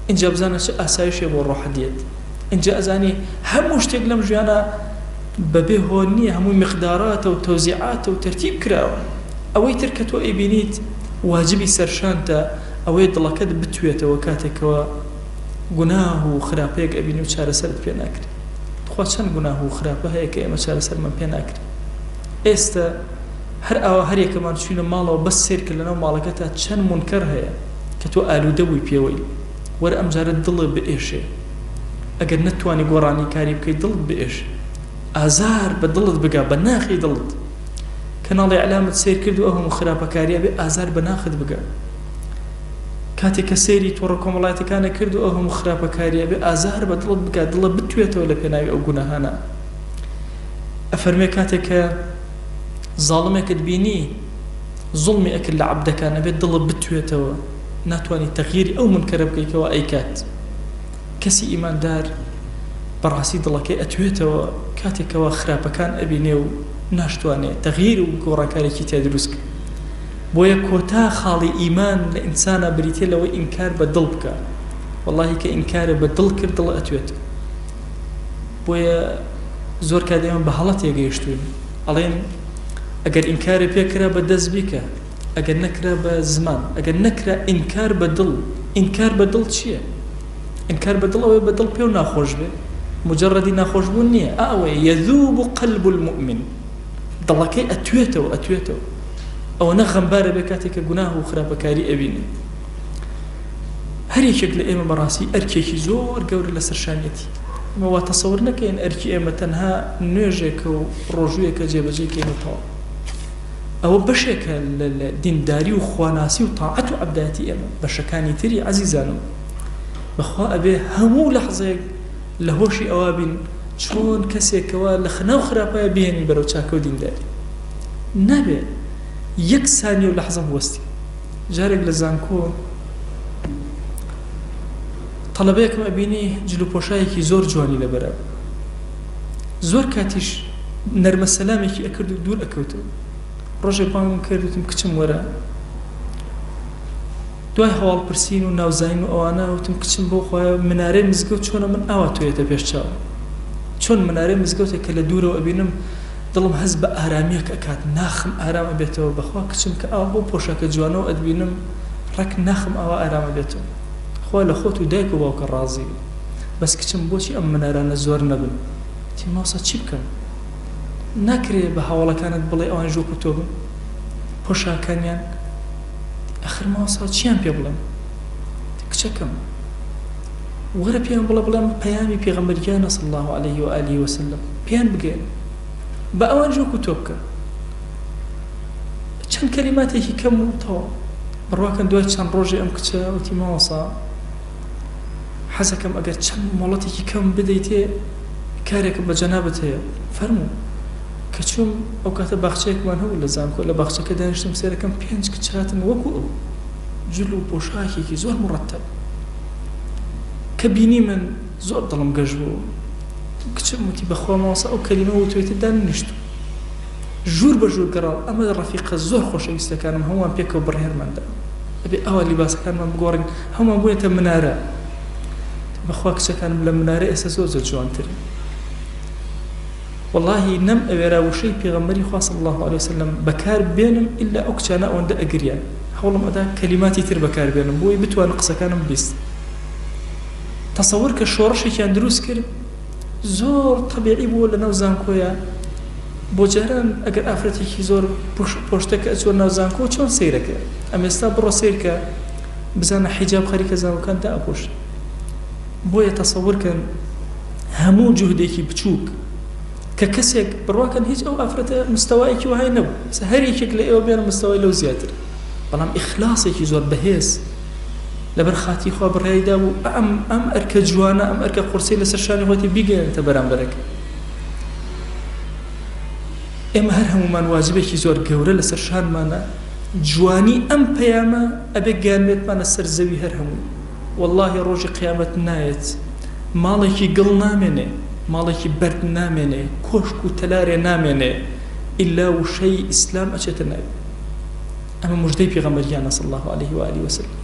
ئینجا بزانە چ ئاسایشێ بۆ ڕۆحت دێت ئینجا ئەزانی هەموو شتێک لەم ژیانە بەبێ هۆ نییە هەمووی مقداراتە و تەوزیعاتە و تەرتیب کراوە ئەوەی تر کە تۆ ئەیبینیت واجبی سەرشانتە ئەوەیە دڵەکەت بتوێتەوە کاتێکەوە گوناه و خراپەیەک ئەبینی و چارەسەرت پێ ناکرێت تخوا چەند گوناه و خراپە هەیە کە ئێمە چارەسەرمان پێ ناکرێت ئێستە هەر ئاوا هەر یەکەمان چوینە ماڵەوە بەس سەیر کە لەناو ماڵەکەتا چەند مونکەر هەیە کە تۆ ئالودە بووی پێوەی وەرە ئەم جارە دڵت بئێشێ ئەگەر نەتوانی گۆڕانی کاری بکەی دڵت بئێشێ ئازار بە دڵت بگا بە ناخی دڵت کەناڵی ئیعلامت سەیر کرد و ئەو هەموو خراپەکاریە بێ ئازار بە ناخت بگا کاتێک کە سەیری تۆڕە کۆمەڵایەتەکانە کرد و ئەو هەموو خراپەکاریە بێ ئازار بە دڵت بگا دڵە بتوێتەوە لە پێناوی ئەو گوناهانە ئەفەرموێ کاتێک کە زاڵمێکت بینی زوڵمی ئەکرد لە عەبدەکان ئەبێت دڵت بتوێتەوە ناتوانی تەغیری ئەو مونکەرە بکەی کەوا ئەیکات کەسی ئیماندار بەڕاستی دڵەکەی ئەتوێتەوە کاتێک کەوا خراپەکان ئەبینێ و ناشتوانێ تەغیر و گۆڕانکارێکی تیا دروست کە بۆیە کۆتا خاڵی ئیمان لە ئینسانا بریتیە لەوەی ئینکار بە دڵ بکا وەڵاهی کە ئینکارێ بە دڵ کرد دڵ ئەتوێتەوە بۆیە زۆر کات ئێمە بە هەڵە تێگەیشتووین ئەڵێن ئەگەر ئینکارێ پێ کرا بە دەست بیکە ئەگەر نەکرا بە زمان ئەگەر نەکرا ئینکار بە دڵ ئینکار بە دڵ چییە؟ ئینکار بە دڵ ئەوەیە بە دڵ پێو ناخۆش بێ مجرڕەدی ناخۆشبوون نییە ئەوەیە یەذوب قلب المؤمن دڵەکەی ئەتوێتەوە ئەتوێتەوە ئەوەنە غەمبارە بێ کاتێک کە گوناه و خراپەکاری ئەبینێ هەر یەکێک لە ئێمە بەڕاستی ئەرکێکی زۆر گەورە لەسەر شانیەتی. ئێمە وا تەسەور نەکەین ئەرکی ئێمە تەنها نوێژێکە و ڕۆژوویەکە جێبەجێی کەین و تەواو. ئەوە بەشێکە لە دینداری و خواناسی و تاعەت و عەبدایەتی ئێمە. بەشەکانی تری عەزیزانم بەخوا ئەبێ هەموو لەحزەیەک لە هۆشی ئەوە بین چۆن کەسێکەوە لە خناو خراپایە بهێنین بەرەو چاکە و دینداری. نابێ یەک سانیە و لەحزە بوەستین. جارێک لە زانکۆ تەڵەبەیەکم ئەبینی جل و پۆشایەکی زۆر جوانی لەبەرە بوو زۆر کاتیش نەرمە سەلامێکی ئەکرد و دوور ئەکەوتەوە ڕۆژێک بانگم کرد وتم کچم وەرە دوای هەواڵ پرسین و ناوزانین و ئەوانە وتم کچم بۆ خۆیان منارەی مزگەوت چۆنە من ئاوا تۆیەتە پێش چاو چۆن منارەی مزگەوتێک کە لە دوورەوە ئەبینم دڵم هەست بە ئارامیەک ئەکات ناخم ئارام ئەبێتەوە بەخوا کچم کە ئاوا بەو پۆشاکە جوانەوە ئەتبینم ڕێک ناخم ئاوا ئارام ئەبێتەوە خوا لە خۆت و دایک و باوکە ڕازی بێ بەس کچم بۆچی ئەم منارانە زۆر نەبن وتی مامۆستا چی بکەم ناکرێ بە هاوەڵەکانت بڵێ ئەوانیش وەکو تۆ بن پۆشاکانیان ئەخر مامۆستا چیان پێ بڵێم کچەکەم وەرە پێیان بڵێ بڵێم پەیامی پێغەمبەر گیانە صلی الله علیه و آله وسلم پێیان بگەیەنە با ئەوانیش وەکو تۆ بکەن چەند کەلیماتێکی کەم و تەواو بڕواکەن دوای چەند ڕۆژێ ئەم کچە وتی مامۆستا حەزەکەم ئەگەر چەند مۆڵەتێکی کەم بدەیتێ کارێکم بە جەنابت هەیە فەرموو کە چووم ئەو کاتە باخچەیەکمان هەبوو لە زانکۆ لە باخچەکە دانیشتم سێرەکەم پێنج کچ هاتن وەکو ئەو جل و پۆشاکێکی زۆر مڕەتەب کە بینی من زۆر دڵم گەش بوو کچم وتی بەخوا مامۆستا ئەو کەلیمە وتوێتە دانیشتوو ژوور بە ژوور گەڕاو ئەمە ڕەفیقە زۆر خۆشەویستەکانم هەمووان پێکەوە بڕیارمان دا ئەبێ ئاوا لیباسەکانمان بگۆڕین هەمووان بووینەتە منارە بەخوا کچەکانم لە منارە ئێستا زۆر زۆر جوانترن وەڵاهی نەم ئەوێرا وشەی پێغەمبەری خوا صلی الله علیه وسلم بەکار بێنم ئیلا ئەو کچانە ئەوەندە ئەگریان هەوڵم ئەدا کەلیماتی تر بەکار بێنم بۆی بتوانن قسەکانم بیست تەسەور کە شۆڕشێکیان دروست کرد زۆر تەبیعی بووە لەناو زانکۆیا بۆ جاران ئەگەر ئافرەتێکی زۆر پۆشتەکە ئەچووە ناو زانکۆ چۆن سەیرەکە ئەم ئێستا بڕۆ سەیرکە بزانە حیجاب خەریکە زانکۆکان دائەپۆشن. بۆیە تەسەور کەن هەموو جوهدێکی بچووک کە کەسێک بڕواکەن هیچ ئەو ئافرەتە مستەوایەکی وەهای نەبوو هەر یەکێک لە ئێوە بێنە مستەوای لەو زیاتر بەڵام ئیخلاسێکی زۆر بەهێز لەبەر خاتی خوا بڕیاری دابوو ئەم ئەم ئەرکە جوانە ئەم ئەرکە قورسەی لەسەر شانی خۆیەتی بیگەیەنێتە بەرامبەرەکە. ئێمە هەر هەموومان واجبێکی زۆر گەورە لەسەر شانمانە جوانی ئەم پەیامە ئەبێ گەیانبێتمانە سەر زەوی هەر هەمووی وەڵاهی ڕۆژی قیامەت نایەت ماڵێکی گڵ نامێنێ ماڵێکی بەرد نامێنێ کۆشک و تەلارێ نامێنێ ئیلا وشەی ئیسلام ئەچێتە ناوی. ئەمە مژدەی پێغەمبەر گیانە صلی اللە علیه و آله وسلم.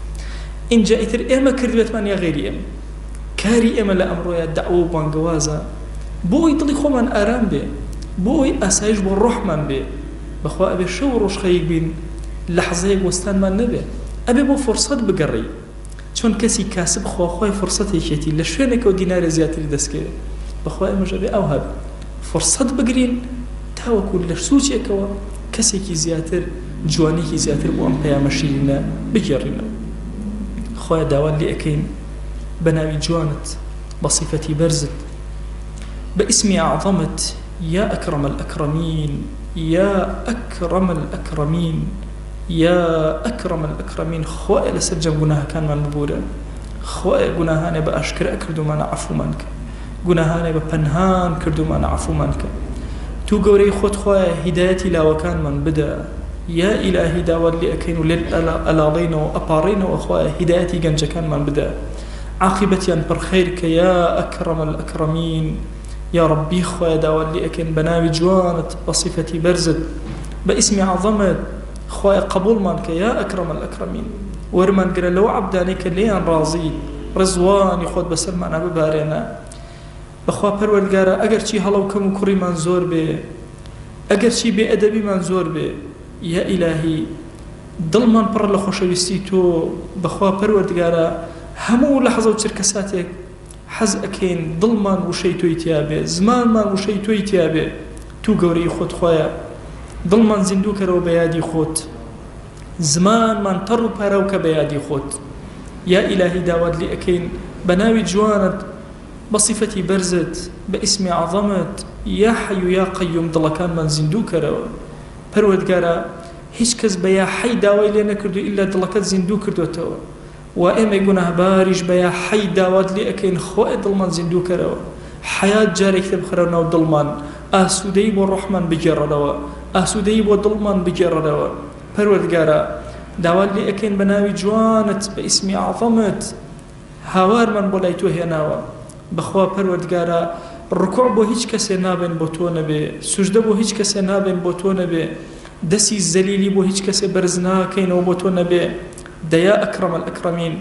ئینجا ئیتر ئێمە کردبێتمان یا غەیری ئێمە کاری ئێمە لە ئەمڕۆیا دەعوە و بانگەوازە بۆ ئەوەی دڵی خۆمان ئارام بێ بۆ ئەوەی ئاسایش بۆ ڕۆحمان بێ بەخوا ئەبێ شەو و ڕۆژ خەریک بین لەحزەیەک وەستانمان نەبێ ئەبێ بۆ فرسەت بگەڕێی چۆن کەسی کاسب خوا خوای فرسەتێکیەتی لە شوێنێکەوە دینارێ زیاتری دەستکەوێ بەخوا ئێمەش ئەبێ ئەوها بین فرسەت بگرین تاوەکو لە سوچێکەوە کەسێکی زیاتر جوانیەکی زیاتر بۆ ئەم پەیامە شیرینە بگێڕینەوە خوایە داوات لێ ئەکەین بە ناوی جوانت بە سیفەتی بەرزت بە ئیسمی ئەعظەمت یا ئەکرەم الئەکرەمین یا ئەکرەم الئەکرەمین یا اکرم الاکرمین خوایە لە سەرجەم گوناهەکانمان ببورە خوایە گوناهانێ بە ئاشکرا کردومانە عەفومان کە گوناهانێ بە پەنهان کردومانە عەفومان کە تو گەورەی خۆت خوایە هیدایەتی لاوەکانمان بدە یا ئیلاهی داوات لێ ئەکەین و لێت ئەلاڵێینەوە ئەپاڕێینەوە خوایە هیدایەتی گەنجەکانمان بدە عاقیبەتیان پڕ خەیر کە یا اکرم الاکرمین یا ڕەبی خوایە داوات لێ ئەکەین بە ناوی جوانت بە سیفەتی بەرزت بە ئیسمی عەزەمت خوایە قەبوڵمان کە یا اکرم الاکرمین وەرمان گرە لەو عەبدانەی کە لێیان ڕازیت ڕزوانی خۆت بەسەرمانا ببارێنە بەخوا پەروەردگارا ئەگەرچی هەڵە و کەم و کوڕیمان زۆر بێ ئەگەرچی بێ ئەدەبیمان زۆر بێ یا ئیلاهی دڵمان پڕە لە خۆشەویستی تۆ بەخوا پەروەردگارا هەموو لەحزە و چرکەساتێک حەز ئەکەین دڵمان وشەی تۆی تیا بێ زمانمان وشەی تۆی تیا بێ تو گەورەی خۆت خوایە دڵمان زیندوو کەرەوە بە یادی خۆت زمانمان تەڕ و پاراو کە بە یادی خۆت یا ئیلاهی داوات لێ ئەکەین بە ناوی جوانت بە سیفەتی بەرزت بە ئیسمی عەزەمت یا حەی و یا قەیوم دڵەکانمان زیندوو کەرەوە پەروەردگارا هیچ کەس بە یا حەی داوای لێ نەکردووی ئیلا دڵەکەت زیندوو کردۆتەوە وە ئێمەی گوناهباریش بە یا حەی داوات لێ ئەکەین خوایە دڵمان زیندوو کەرەوە حەیات جارێکی تر بخەرەوە ناو دڵمان ئاسوودەیی بۆ ڕۆحمان بگێڕەرەوە ئاسوودەیی بۆ دڵمان بگێڕەرەوە پەروەردگارا داوات لێ ئەکەین بە ناوی جوانت بە ئیسمی ئەعظەمت هاوارمان بۆ لای تۆ هێناوە بەخوا پەروەردگارا ڕکوع بۆ هیچ کەسێ نابەین بۆ تۆ نەبێ سوجدە بۆ هیچ کەسێ نابەین بۆ تۆ نەبێ دەسی زەلیلی بۆ هیچ کەسێ بەرز ناکەینەوە بۆ تۆ نەبێ دە یا اکرم الاکرمین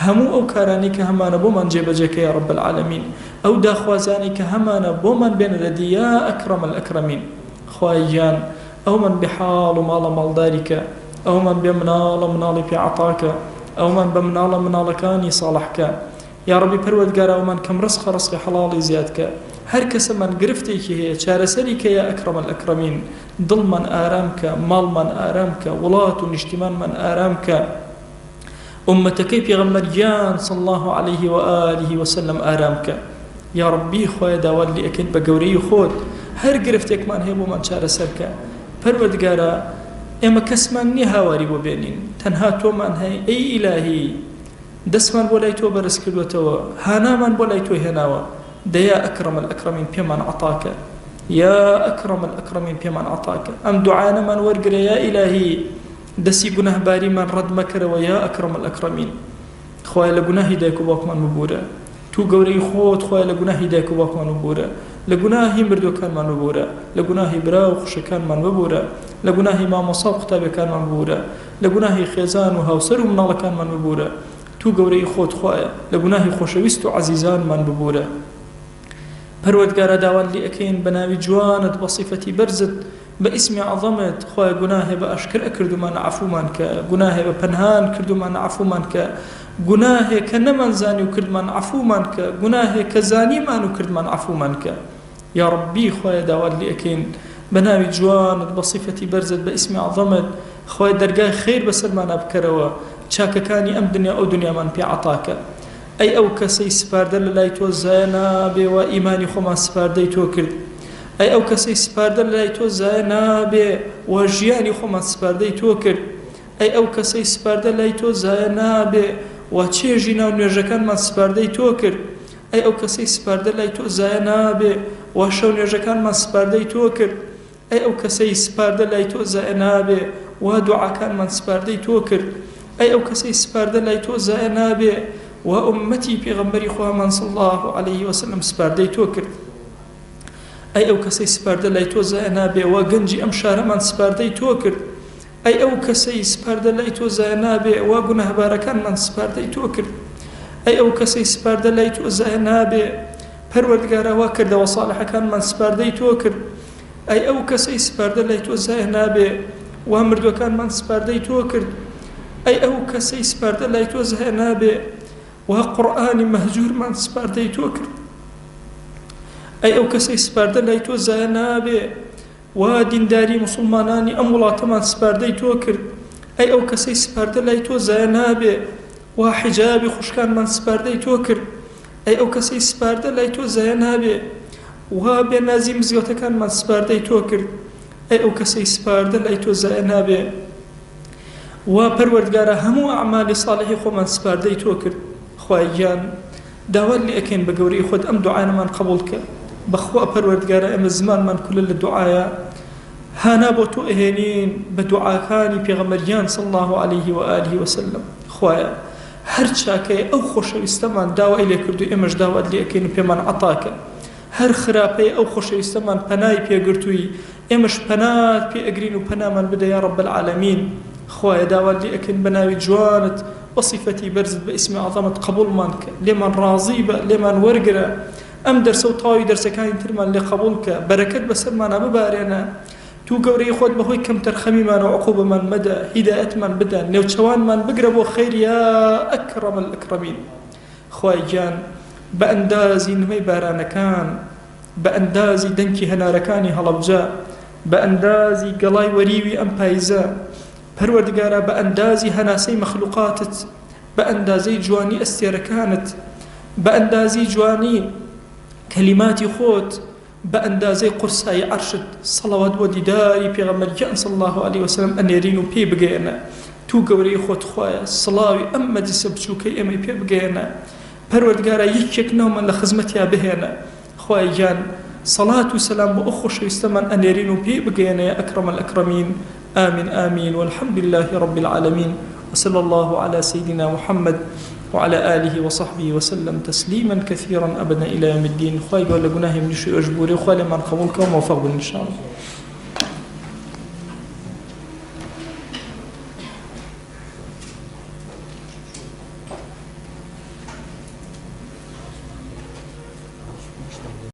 هەموو ئەو کارانەی کە هەمانە بۆمان جێبەجێ کە یا رب العالمین ئەو داخوازیانەی کە هەمانە بۆمان بێنەرە دی یا اکرم الاکرمین خوایە گیان ئەومان بێ حاڵ و ماڵە ماڵداری کە ئەومان بێ مناڵە مناڵی پێ عەتا کە ئەومان بە مناڵە مناڵەکانی ساڵح کە یاڕەبی پەروەردگارا ئەومان کەم ڕزقە ڕزقی حەڵاڵی زیاد کە هەر کەسەمان گرفتێکی هەیە چارەسەری کە یا اکرم الاکرمین دڵمان ئارام کە ماڵمان ئارام کە وڵات و نیشتیمانمان ئارام کە ئوممەتەکەی پێغەمبەر گیان صلی اللە علیه و آله و سلم ئارام کە یاڕەبی خوایە داوات لێ ئەکەین بە گەورەی خۆت هەر گرفتێکمان هەیە بۆمان چارەسەر کە پەروەردگارا ئێمە کەسمان نییە هاواری بۆ بێنین تەنها تۆمان هەیە ئەی ئیلاهی دەستمان بۆ لای تۆ بەرز کردووەتەوە، هانامان بۆ لای تۆ هێناوە، دە یا اکرم الاکرمین پێمان عەتا کە، یا اکرم الاکرمین پێمان عەتا کە، ئەم دوعایانەمان وەرگرە یا ئیلاهی، دەستی گوناهباریمان ڕەت مەکەرەوە یا اکرم الاکرمین. خوایە لە گوناهی دایک و باوکمان ببورە، تو گەورەی خۆت خوایە لە گوناهی دایک و باوکمان ببورە، لە گوناهی مردووەکانمان ببورە، لە گوناهی برا و خوشکەکانمان ببورە، لە گوناهی مامۆستا و قوتابیەکانمان ببورە، لە گوناهی خێزان و هاوسەر و مناڵەکانمان ببورە تو گەورەی خۆت خوایە لە گوناهی خۆشەویست و عەزیزانمان ببورە پەروەردگارا داوات لێ ئەکەین بە ناوی جوانت بە سیفەتی بەرزت بە ئیسمی عەزەمت خوایە گوناهێ بە ئاشکرا کردومانە عەفومان کە گوناهێ بە پەنهان کردومانە عەفومان کە گوناهێ کە نەمانزانی و کردمان عەفومان کە گوناهێ کە زانیمان و کردمان عەفومان کە یاڕەبی خوایە داوات لێ ئەکەین بەناوی جوانت بە سیفەتی بەرزت بە ئیسمی عەزەمت خوایە دەرگای خەیر بەسەرمانا بکەرەوە چاکەکانی ئەم دنیا ئەو دنیامان پێ عەتا کە. ئەی ئەو کەسەی سپاردە لە لای تۆ زایە نابێ وا ئیمانی خۆمان سپاردەی تۆ کرد. ئەی ئەو کەسەی سپاردە لە لای تۆ زایە نابێ وا ژیانی خۆمان سپاردەی تۆ کرد. ئەی ئەو کەسەی سپاردە لای تۆ زایە نابێ وا چێژی ناو نوێژەکانمان سپاردەی تۆ کرد. ئەی ئەو کەسەی سپاردە لای تۆ زایە نابێ وا شەو نوێژەکانمان سپاردەی تۆ کرد. ئەی ئەو کەسەی سپاردە لای تۆ زایە نابێ وا دوعاکانمان سپاردەی تۆ کرد. ئەی ئەو کەسەی سپاردە لای تۆ زایە نابێ وا ئوممەتی پێغەمبەری خوامان صلی اللە علیه وسلم سپاردەی تۆ کرد. ئەی ئەو کەسەی سپاردە لای تۆ زایە نابێ وا گەنجی ئەم شارەمان سپاردەی تۆ کرد. ئەی ئەو کەسەی سپاردە لای تۆ زایە نابێ وا گوناهبارەکانمان سپاردەی تۆ کرد. ئەی ئەو کەسەی سپاردە لای تۆ زایە نابێ پەروەردگارا وا کردەوە ساڵحەکانمان سپاردەی تۆ کرد. ئەی ئەو کەسەی سپاردە لای تۆ زایە نابێ وا مردوەکانمان سپاردەی تۆ کرد. ئەی ئەو کەسەی سپاردە لای تۆ زایە نابێ وا قورئانی مەهجورمان سپاردەی تۆ کرد. ئەی ئەو کەسەی سپاردە لای تۆ زایە نابێ وا دینداری موسڵمانانی ئەم وڵاتەمان سپاردەی تۆ کرد. ئەی ئەو کەسەی سپاردە لای تۆ زایە نابێ وا حیجابی خوشکانمان سپاردەی تۆ کرد. ئەی ئەو کەسەی سپاردە لای تۆ زایە نابێ وا بێ نازی مزگەوتەکانمان سپاردەی تۆ کرد. ئەی ئەو کەسەی سپاردە لای تۆ زایە نابێ وا پەروەردگارا هەموو ئەعمالی ساڵحی خۆمان سپاردەی تۆ کرد. خوایە گیان داوات لێ ئەکەین بە گەورەی خۆت ئەم دوعایانەمان قبوڵ کە. بەخوا پەروەردگارا ئێمە زمانمان کولە لە دوعایە هانا بۆ تۆ ئەهێنین بە دوعاکانی پێغەمبەر گیان صلی اللە علیه و آله و سلم. خوایە هەر چاکەیە ئەو خۆشەویستەمان داوای لێ کردووی ئێمەش داوات لێ ئەکەین و پێمان عەتا کە. هەر خراپەیە ئەو خۆشەویستەمان پەنای پێ گرتووی ئێمەش پەنات پێ ئەگرین و پەنامان بدە یا رب العالمین. خوایە داوات لێ ئەکەین بە ناوی جوانت بە سیفەتی بەرزت بە ئیسمی عەزەمت قەبوڵمان کە لێمان ڕازی بە لێمان وەرگرە ئەم دەرسە و تەواوی دەرسەکانی ترمان لێ قەبوڵ کە بەرەکەت بەسەرمانا ببارێنە تو گەورەی خۆت بەهۆی کەمتەرخەمیمانەوە عقوبەمان مەدە هیدایەتمان بدە نێوچەوانمان بگرە بۆ خەیر یا اکرم الاکرمین خوای گیان بە ئەندازی نمەی بارانەکان بە ئەندازی دەنکی هەنارەکانی هەڵەبجە بە ئەندازی گەڵای وەریوی ئەم پایزە پەروەردگارا بە ئەندازی هەناسەی مەخلوقاتت بە ئەندازەی جوانی ئەستێرەکانت بە ئەندازی جوانی کەلیماتی خۆت بە ئەندازەی قورسایی عەرشت سەڵەوات بۆ دیداری پێغەمبەر گیان صلی اللە علیە وسلم ئەنێرین و پێی بگەیەنە توو گەورەی خۆت خوایە سڵاوی ئەم مەجلیسە بچوکەی ئێمەی پێ بگەیەنە پەروەردگارا یەکێک ناومان لە خزمەتیا بهێنە خوایە گیان سەڵات و سەلام بۆ ئەو خۆشەویستەمان ئەنێرین و پێی بگەیەنە یا اکرم الاکرمین آمین آمین والحمد لله رب العالمین وصلی اللە علی سیدنا محمد وعلى آله وصحبه وسلم تسلیما کثیرا ابدا الی یوم الدین خوای گەورە لە گوناهی منیش و ئێوەش ببورێ و خوا لێمان قبوڵ کا و مۆفەق بن ان شاء اللە.